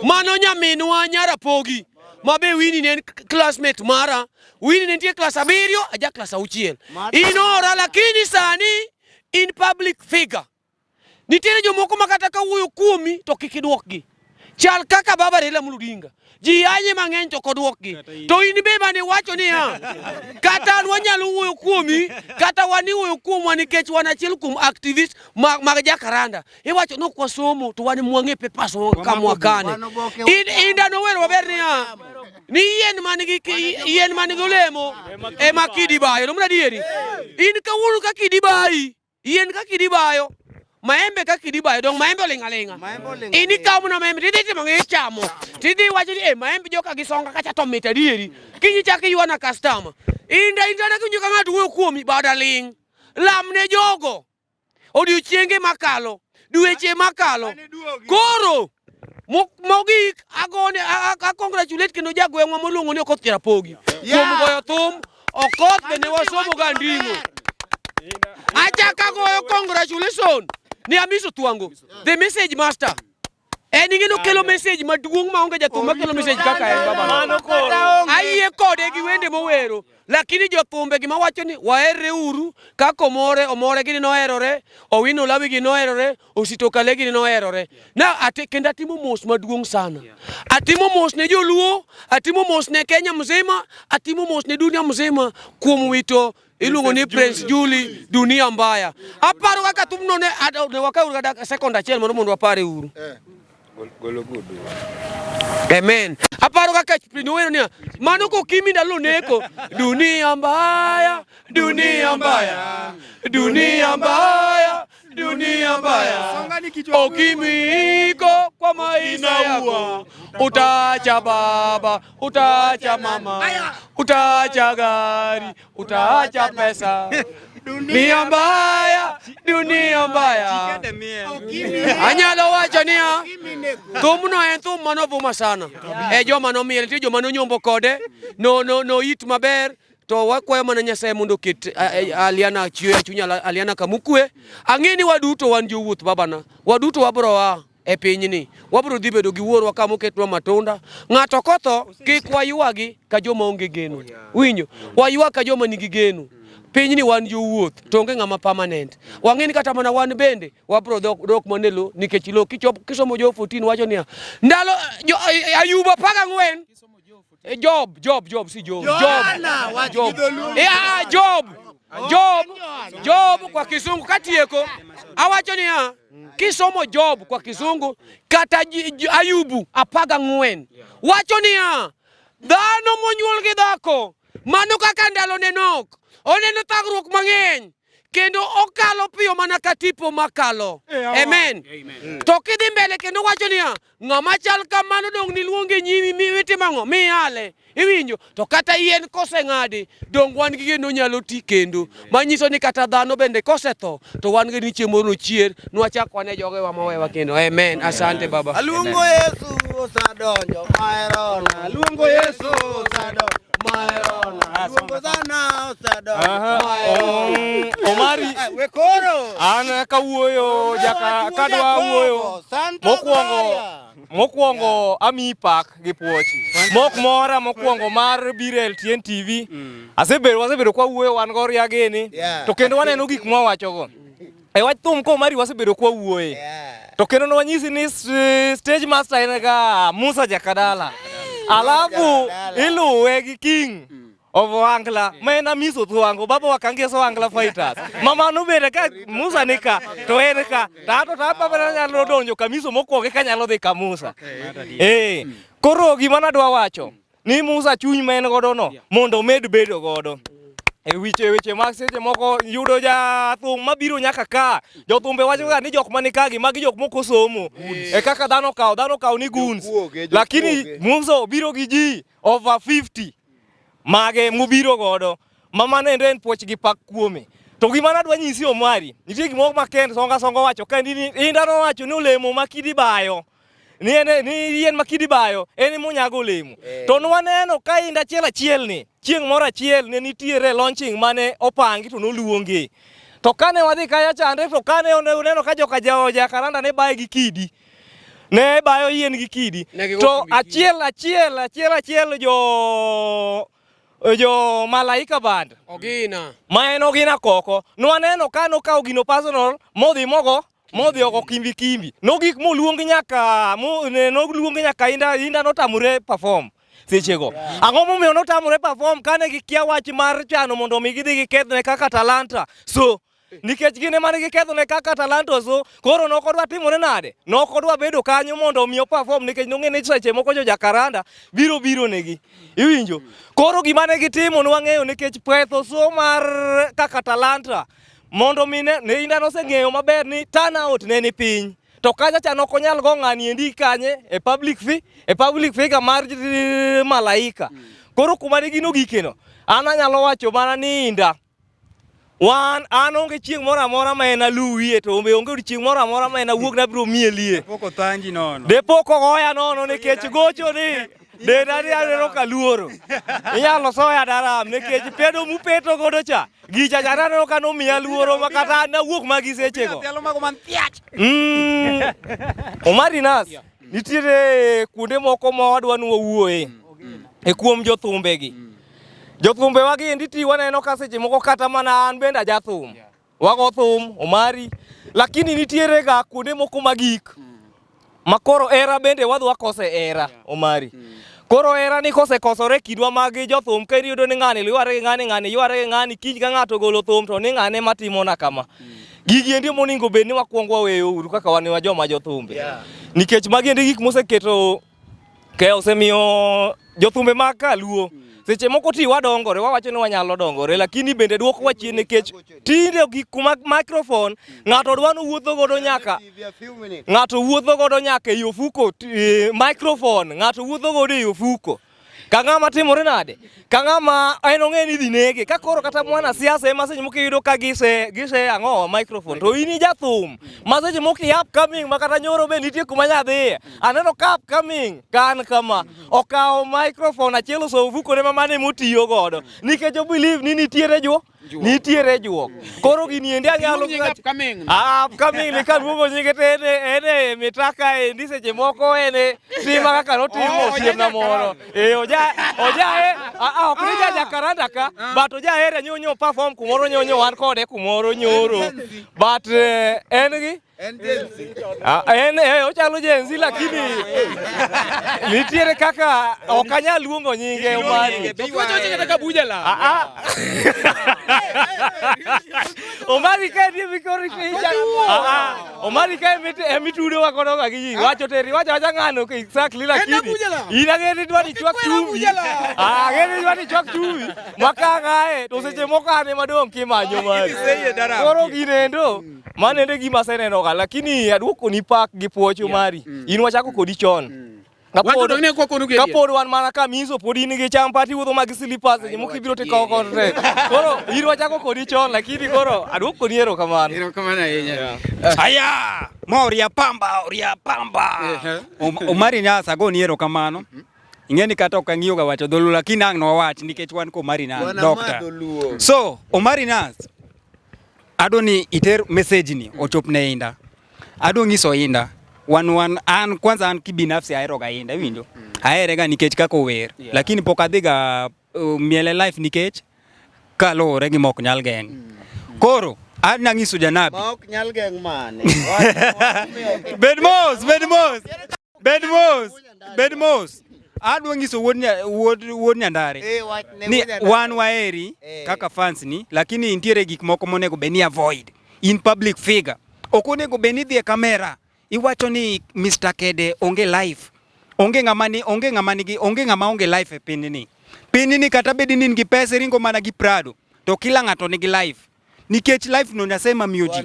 mano nyaminwa Nyarapogi ma be Wini ne en classmate mara. Wini ne nitie klas 7 aja klas 6. Inora lakini sani in public figure. Nitiere jomoko ma kata ka wuoyo kuomi to kik idwokgi. Chal kaka baba Raila Amolo Odinga. Ji yanye mang'eny to ok odwokgi. To in be mane iwacho niya, kata an wanyalo wuoyo kuomi, kata wan iwuoyo kuomwa nikech wan achiel kuom activist mag Jakaranda. Iwacho ni ok wasomo to wan mwang'e papers kama wakane. Inda nowero maber niya, ni yien man gi yien man gi olemo ema kidi bayo. Donge adieri? In kawuono ka kidi bayi, yien ka kidi bayo, maembe ka kidi bayo, dong maembe oling' aling'a. In ikawo mana maembe tidhi timo ang'o ichamo. Tidhi iwacho ni eh maembe joka gi songa kacha to mit adieri. Kiny ichak iywana customer. Inda inda na kiwinjo ka ng'ato wuoyo kuomi bada ling'. Lam ne jogo. Odiochienge makalo, dweche makalo. Koro mogik agone a congratulate kendo jagweng'wa moluongo ni Okoth Jarapogi kuom goyo thum. Okoth bende wasomo ga nding'o. Achako agoyo congratulation ni Amiso Thwango, the message master. En ing'e nokelo message maduong' maonge jathum makelo message kaka en baba. Ayie kode gi wende mowero, lakini jothumbe gima wacho ni waherre uru kaka Omore, Omore gini noherore, Owino Olawi gini noherore, Osito Kale gini noherore. Na ate, kendo atimo mos maduong' sana. Atimo mos ne joluo, atimo mos ne Kenya mzima, atimo mos ne dunia mzima kuom wito iluongo ni Prince Julie dunia mbaya. Aparo kaka thumno ne wakauru kata second achiel mondo wapare uru. Amen. Aparo kaka nowero niya, mano kokimi ndalo neko, dunia mbaya, dunia mbaya, dunia mbaya, dunia mbaya. Ukimwi iko kwa maisha yako, utaacha baba, utaacha mama, utaacha gari, utaacha pesa. Dunia mbaya, dunia mbaya. Anyalo wacho niya, thumno en thum manovuma sana e joma nomiel, nitie joma nonyombo kode, no no noit maber to wakwayo mana Nyasaye mondo oket Aliana chwe chuny Aliana kamokwe. Ang'e ni waduto wan jowuoth babana, waduto wabro a e pinyni, wabro dhi bedo gi wuorwa kama oketwa matunda. Ng'ato kotho kik waywagi ka joma onge geno, winjo waywag ka joma nigi geno. Pinyni wan jowuoth to onge ng'ama permanent. Wang'e ni kata mana wan bende wabro dok mana e lo nikech lo kisomo Job 14 wacho niya ndalo Ayub 14 Job Job Job si Job Job Job Job Job Job kwa kizungu katieko awacho niya kisomo Job kwa kizungu kata Ayubu 14 wacho niya dhano monyuol gi dhako mano kaka ndalone nok oneno thagruok mang'eny kendo okalo piyo mana ka tipo makalo. Amen. To kidhi mbele kendo wacho niya ng'ama chal kamano dong' niluonge nyimi mitimo ang'o miyale iwinjo to kata yien koseng'adi dong' wan gi geno nyalo ti kendo manyiso ni kata dhano bende kosetho to wan gi ni chieng' moro nochier nwachak wane jogewa mowewa kendo. Amen. Asante baba. Aluongo Yesu osadonjo maerona. Aluongo Yesu osadonjo maerona. Aluongo sana osadonjo maerona. Omari We koro. An kawuoyo jaka kadwa wuoyo mokwongo amiyi pak gi puoch. Mok mora mokwongo mar biro e LTN TV. Asebedo wasebedo kwa wuoyo wan go Riageni to kendo waneno gik mwawachogo. E wach thum ko Omari wasebedo kwa wuoye. To kendo nwanyisi ni stage master en ga Musa Jakadala. Alafu iluwe gi King of Ohangla ma en Amiso Thwango baba wa Kangeso Ohangla Fighters. Mama nobede ka Musa ni ka to en ka to ato to baba nyalo donjo Kamiso mokwongo eka nyalo dhi ka Musa. Koro gima nadwa wacho ni Musa chuny ma en godo no mondo omed bedo godo. E weche mag seche moko yudo jathum mabiro nyaka ka jothumbe wacho ga ni jok mani ka gi magi jok moko somo e kaka dhano okawo ni goons lakini Musa obiro gi ji over 50 mage mobiro godo mama nende en puoch gi pak kuome. To gima nadwa nyisi Omari, nitie gimoro makende Songa Songa wacho ka ni Inda nowacho ni olemo ma kidi bayo ni en ni yien ma kidi bayo en monyago olemo. To nwaneno ka Inda achiel achiel ni chieng' moro achiel ne nitiere launching mane opangi to noluonge. To kane wadhi kaya chande to kane oneno ka joka Jakaranda ne baye gi kidi. Ne bayo yien gi kidi. To achiel achiel achiel achiel jo Malaika Band Ogina ma en Ogina Koko nwaneno ka nokawo gino personal modhi mogo modhi oko kimbi kimbi nogik moluong nyaka noluong nyaka Inda notamore perform sechego. Ang'o momiyo notamore perform kane gikia wach mar chano mondo mi gidhi gikethne kaka Talanta so nikech gin ema ne gikethone kaka Talanta so koro nokodwa timore nade nokodwa bedo kanyo mondo omi perform nikech nong'e ni seche moko jo Jakaranda biro biro negi iwinjo koro gima ne gitimo nwang'eyo nikech petho so mar kaka Talanta mondo mi ne Inda noseng'eyo maber ni turnout ne ni piny to kacha cha nok onyal go ng'ani endi kanye e public fee e public figure mar Malaika koro kuma ne gino gikeno an anyalo wacho mana ni Inda wan an onge chieng' moro amora ma en aluwie to onge odiochieng' moro amora ma en awuog nabiro mielie Pok othanji nono. de pok ogoya nono nikech gocho ni denda ni aneno ka luoro inyalo soya daram nikech pedo mupeto godo cha gicha cha aneno ka nomiya luoro ma kata nawuok magi sechego. Omari Nas nitiere kuonde moko ma wadwa ni wawuoye e kuom jothumbegi. Jothumbe wagi endi ti waneno ka seche moko kata mana an bende ajathum. Wago thum Omari lakini nitiere ga kuonde moko magik ma koro era bende wadhi wakose era Omari. Koro era ni kosekosore kindwa mag jothum ka iyudo ni ng'ani yware gi ng'ani, ng'ani yware gi ng'ani, kiny ka ng'ato ogolo thum to ni ng'ane matimona kama. Gigi endi moningo bed ni wakwongo waweyo uru kaka wan wa joma jothumbe. Nikech magi endi gik moseketo ke osemiyo jothumbe mag kaluo seche moko ti wadongore wawacho ni wanyalo dongore lakini bende dwokowa chien nikech tinde gik kuma microphone ng'ato dwa nowuotho godo nyaka ng'ato wuotho godo nyaka ei ofuko microphone ng'ato wuotho godo ei ofuko ka ng'ama timore nade ka ng'ama en ong'e ni idhi nege ka koro kata mwana siasa ema seche moko iyudo ka gise gise ang'o microphone to in ijathum ma seche moko i upcoming ma kata nyoro be nitie kuma nyadhiye aneno ka upcoming ka an kama okawo microphone achiel osomo ofukone ma mano emotiyo godo nikech o believe ni nitiere juok nitiere juok koro gini endi anyalo Ah, upcoming ni kaluongo nyinge to en e mitaka endi seche moko en e tima kaka notimo osiepna moro eh oja oja e ah ok ni ja Jacaranda ka but oja area nyonyo perform kumoro nyonyo wan kode kumoro nyoro but en gi en ochalo Gen Z lakini nitiere kaka ok anyal luongo nyinge Omari. Omari ka nitie mikoro Omari ka emitudo wa godo ga gi ji. Wacho teri wacho awacha ng'ano exactly lakini in ang'e ni idwa ni chwak chumbi. Ang'e ni idwa ni chwak chumbi makang'ae to seche moko an ema dong' kimanyo mari. Koro ginendo mano endo gima aseneno ga lakini aduoko ni pak gi puoch Omari. In wachako kodi chon. Kapod wan mana ka miso pod in gi cham pati wuotho mag slippers seche moko ibiro tikawo kod tek. Koro in wachako kodi chon lakini koro aduoko ni erokamano. Erokamano ahinya. Aya, ma oria pamba, oria pamba. Omari Nyasa agoni erokamano. Ing'e ni kata ok ang'iyo ga wacho dholuo lakini ang' nowach nikech wan ko Omari Nas, doctor. So, Omari Nas, adwa ni iter message ni ochop ne Inda. Adwa nyiso Inda wan an kwanza an kibinafsi ahero ga Inda iwinjo. Ahere ga nikech kaka ower. Lakini pok adhi ga miele life nikech kaluwore gi mok nyal geng'. Koro an nang'iso janabi. Ma ok nyal geng' mane. Bed mos, bed mos. Bed mos, bed mos. Adwa nyiso wuod Nyandare ni wan waheri kaka fans ni, lakini nitiere gik moko monego bed ni avoid in public figure. Ok onego bed ni idhi e kamera iwacho ni Mr. Kede onge life. Onge ng'ama ni onge ng'ama nigi onge ng'ama onge life e pinyni. Pinyni kata bed ni in gi pesa iringo mana gi Prado to kila ng'ato nigi life. Nikech life no Nyasaye mamiyo ji.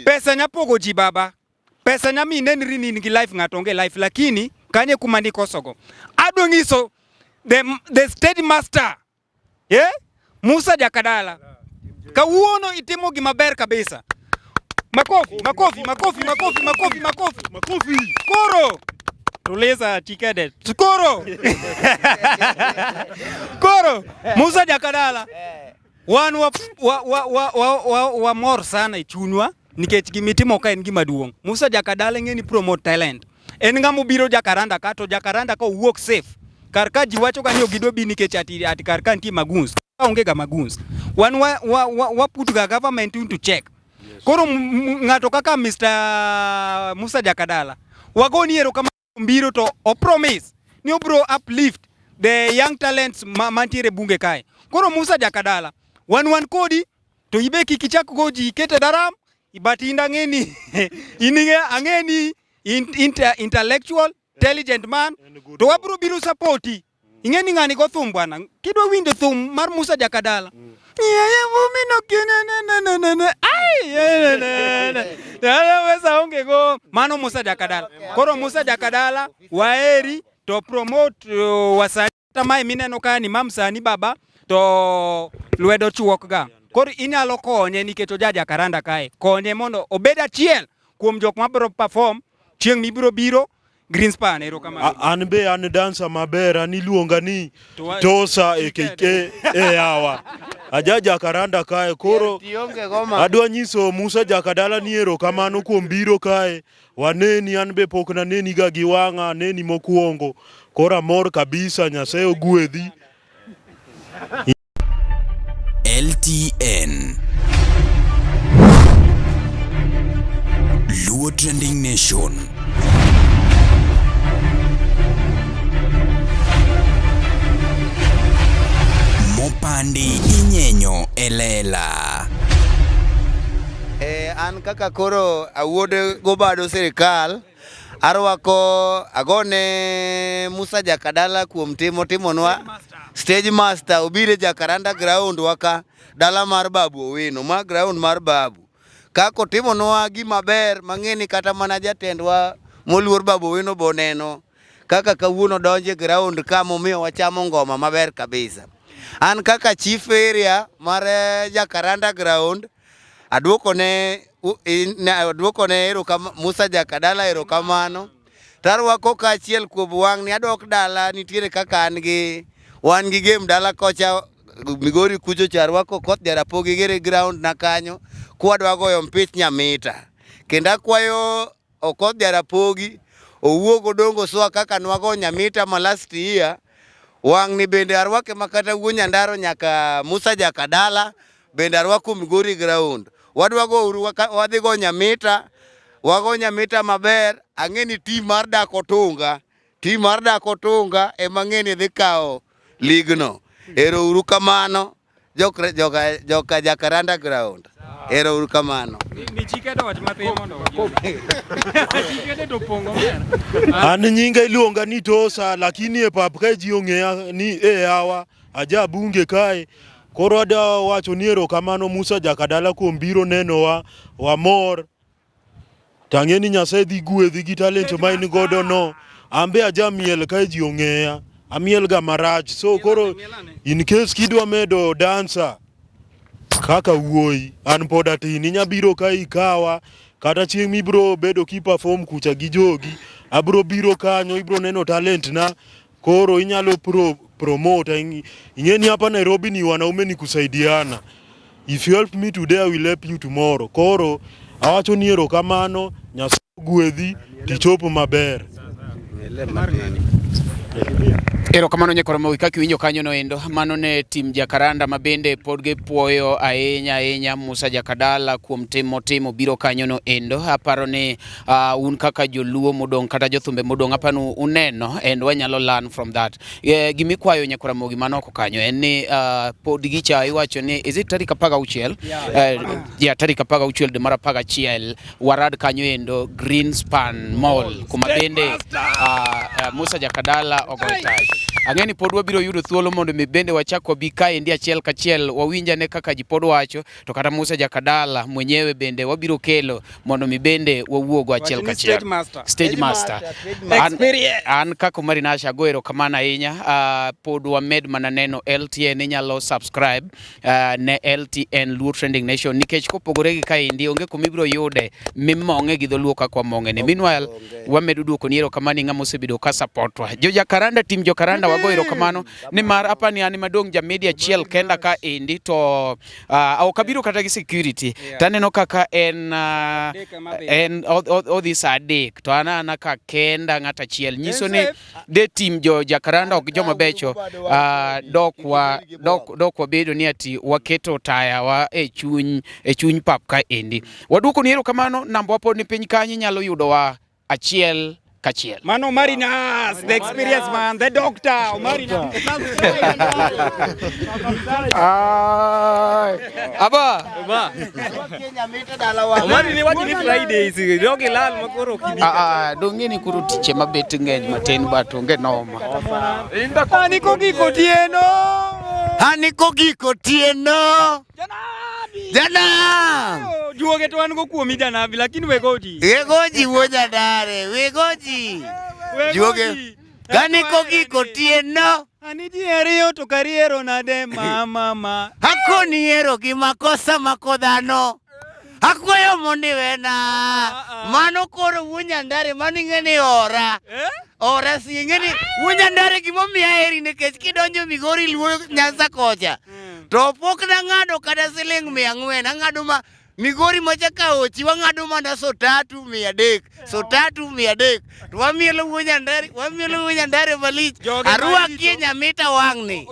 Pesa nya pogo ji baba. Pesa nya mi inenri ni in gi life ng'ato onge life lakini kanye kuma nikosogo. Adwa nyiso the state master yeah? Musa Jakadala kawuono itimo gima ber kabisa. Makofi, makofi, makofi, makofi, makofi, makofi. Makofi. Koro. Tuliza chikede. Koro. Koro. Musa Jakadala. Wan wa mor sana e chunywa nikech gimitimo ka en gima duong'. Musa Jakadala ng'e ni promote talent. En ng'ama obiro Jacaranda ka to Jacaranda ka owuok safe. Kar ka ji wacho ga ni ok gidwa bi nikech ati kar ka nitie magoons. Ka onge ga magoons. Wan wa put ga government into check. Koro ng'ato kaka Mr. Musa Jakadala wagoni erokamano biro to o promise ni obro uplift the young talents mantiere bunge kae. Koro Musa Jakadala wan kodi to ibe kik ichak go ji ikete daram but in ang'eni in ang'eni intellectual intelligent man to wabro biro supporti. Ing'eni ng'ani go thum bwana. Kidwa winjo thum mar Musa Jakadala. Ai, go mano Musa Jakadala. Koro Musa Jakadala waeri to promote wasanii kata mae mineno ka ni mamsani baba to lwedo chuok ga. Koro inyalo konye nikech oja Jacaranda kae. Konye mondo obed achiel kuom jok mabiro perform chieng' mibiro biro Greenspan. Erokamano. An be an dancer maber, an iluonga ni Tosa aka yawa. Aja Jacaranda kae koro adwa nyiso Musa Jakadala ni erokamano kuom biro kae. Waneni, an be pok naneni ga gi wang'a, aneni mokwongo. Koro amor kabisa, Nyasaye ogwedhi. LTN Luo Trending Nation. Mopandi inyenyo elela. An kaka koro awuod gobado sirikal, arwako agone Musa Jakadala kuom timo timonwa stage master obire Jakaranda ground waka dala mar Babu Owino, ma ground mar Babu. Kaka otimonwa gima ber mang'e ni kata mana jatendwa moluor Babu Owino boneno kaka kawuono donjo e ground ka momiyo wachamo ngoma maber kabisa. An kaka chief area mar Jakaranda ground aduokone Musa Jakadala erokamano. Tarwako kaachiel kuom wang'ni adok dala nitiere kaka an gi wan gi game dala kocha Migori kucho cha arwako koth Jarapogi gere ground na kanyo kwadwa goyo mpich Nyamita. Kendo akwayo Okoth Jarapogi owuog Odongo Swa kaka nwago Nyamita ma last year. Wang'ni bende arwake makata wuo Nyandaro nyaka Musa Jakadala bende arwako Migori ground. Wadwa go uru wadhi go Nyamita, wago Nyamita maber. Ang'e ni team mar Dak Otunga, team mar Dak Otunga ema ang'e ni dhi kawo ligno. Ero uru kamano joka, joka, joka Jakaranda ground. Ero uru kamano. An nyinga iluonga ni Tosa, lakini e pap kae ji ong'eya ni e yawa aja bunge kae. Koro adwa wacho ni erokamano Musa Jakadala kuom biro nenowa, wamor. Tang'e ni Nyasaye dhi gwedhi gi talent ma in godo no. An be aja miel kae ji ong'eya. Amiel ga marach. So koro in case kidwa medo dancer kaka wuoyi, an pod atin, inya biro ka ikawa kata chieng' mibro bedo ki perform kucha gi jogi, abro biro kanyo, ibro neno talent na. Koro inyalo promote. Ing'e ni hapa Nairobi ni wanaume ni kusaidiana. If you help me today, I will help you tomorrow. Koro awacho ni erokamano, Nyasaye ogwedhi, tichopo maber. Erokamano nyakoro Ramogi kaka iwinjo kanyo noendo mano ne tim Jakaranda ma bende pod gipuoyo ahinya ahinya Musa Jakadala kuom tim motimo biro kanyo noendo. Aparo ni un kaka joluo modong' kata jothumbe modong' aparo ni uneno and wanyalo learn from that. Gimikwayo nyakoro Ramogi mano oko kanyo en ni pod gicha iwacho ni is it tarik 16? Yeah, tarik 16 dwe mar 11 warad kanyo endo Greenspan Mall kuma bende Musa Jakadala ogoyo tach. Ang'e ni pod wabiro yudo thuolo mondo mi bende wachak wabi kaendi achiel kachiel wawinjane kaka ji pod wacho to kata Musa Jakadala mwenyewe bende wabiro kelo mondo mi bende wawuogo achiel Wachni kachiel. stage master. Stage master. Experience. An kaka Omari Nasha ago erokamano ahinya. Pod wamed mana neno LTN inyalo subscribe ne LTN Luo Trending Nation nikech kopogore gi kaendi onge kuma ibiro yude mimong'e gi dholuo kaka wamong'e ni. Meanwhile wamedo duoko ni erokamano ni ng'ama osebedo ka supportwa. Jo Jakaranda, team Jakaranda wago erokamano nimar apani an ema dong' ja media achiel kenda ka endi to ok abiro kata gi security taneno kaka en en odhi saa 3 to an ana ka kenda ng'at achiel nyiso ni de team jo Jakaranda ok joma becho dok wabedo ni ati waketo taya wa e chuny pap ka endi. Waduoko ni erokamano, namba wa pod ni piny kanyo inyalo yudowa achiel kachiel. Mano Omari Nas, the experience man, the doctor, Omari Nas. Aba. Omari ni wacho ni Fridays, dog ilal ma koro ok ibi. Dong'e ni koro tiche mabet ng'eny matin but onge noma. Ani kogik otieno. Ani kogik otieno. Janabi. Juoge to wan go kuomi janabi, lakini wegoji. Wegoji wuo Nyandare, wegoji. Juoge. Gani kogik otieno. Ani ji ariyo to kariero nade mama ma. Akoni hero gi makosa mako dhano. Akwayo mondo iwena. Mano koro wuo Nyandare, mano ing'e ni ora. Ora si ing'e ni wuo Nyandare gimomiyo aheri nikech kidonjo Migori Luo Nyanza kocha. To pok nang'ado kata siling 400, ang'ado ma Migori macha ka ochi wang'ado mana so 3 300, so 3 300. To wamielo wuo Nyandare, wamielo wuo Nyandare malich. Arwakie Nyamita wang'ni.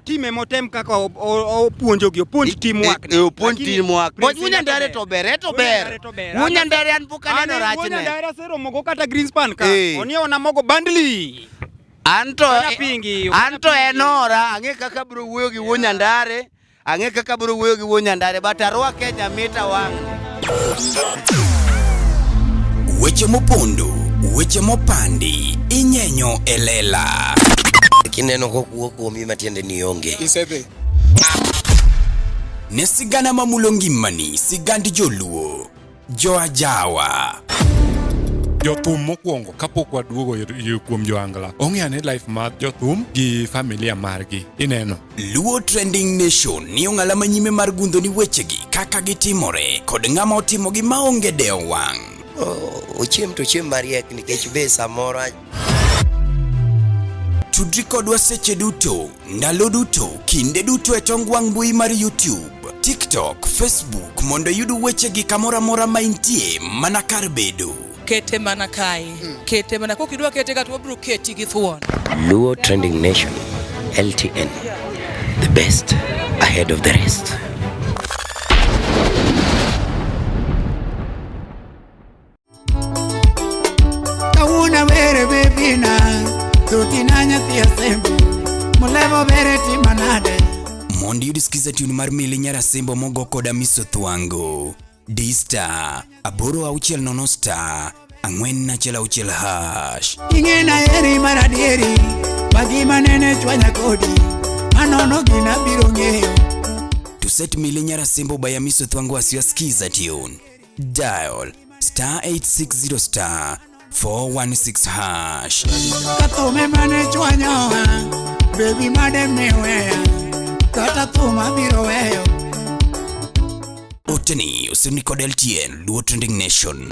Time motem kaka opuonjogi, opuonj teamwork. Opuonj teamwork. Puonj wuo Nyandare to ber, to ber. Wuo Nyandare an pok aneno Wuo rachne. Nyandare aseromogo kata Greenspan ka. Oniewona mogo bandli. Anto en ora, ang'e kaka bro wuoyo gi wuo Nyandare, ang'e kaka bro wuoyo gi wuo Nyandare, but arwake Nyamita wang'ni. Weche mopondo, weche mopandi, inyenyo e lela. Kineno kokuo kuomi matiende ni onge. Isedhi. Ne sigana mamulo ngimani, sigand joluo, joajawa. Jothum mokwongo kapok waduogo kuom joangla ong'e ane life mar jothum gi familia margi ineno. Luo Trending Nation ni ong'ala manyime mar gundho ni wechegi kaka gitimore kod ng'ama otimogi maonge dewo wang'. Ochiem to ochiem mariek nikech be samoro Tudri kodwa seche duto, ndalo duto, kinde duto e tong wang' mbui mar YouTube, TikTok, Facebook mondo iyud wechegi kamoro amora ma intie mana kar bedo. Kete mana kae. Kete mana kokidwa kete ka to wabiro keti gi thuon. Luo Trending Nation, LTN, the best ahead of the rest. Kawuono were bebina, thotina nyathi asembo, molevo bere timanade. Mondo iyud skiza tune mar Mili Nyarasimbo mogo kod Amiso Thwango. D star 860 star 416 hash. Ing'ena heri mar adieri, magima nene chwanya kodi, manono gina biro ng'eyo. To set Mili Nyarasimbo by Amiso Thwango as your skiza tune. Dial star 860 star 416 hash. Ka thume mane chwanyowa, bebi made miweya, kata thum abiro weyo. Oteni osirni kod LTN Luo Trending Nation.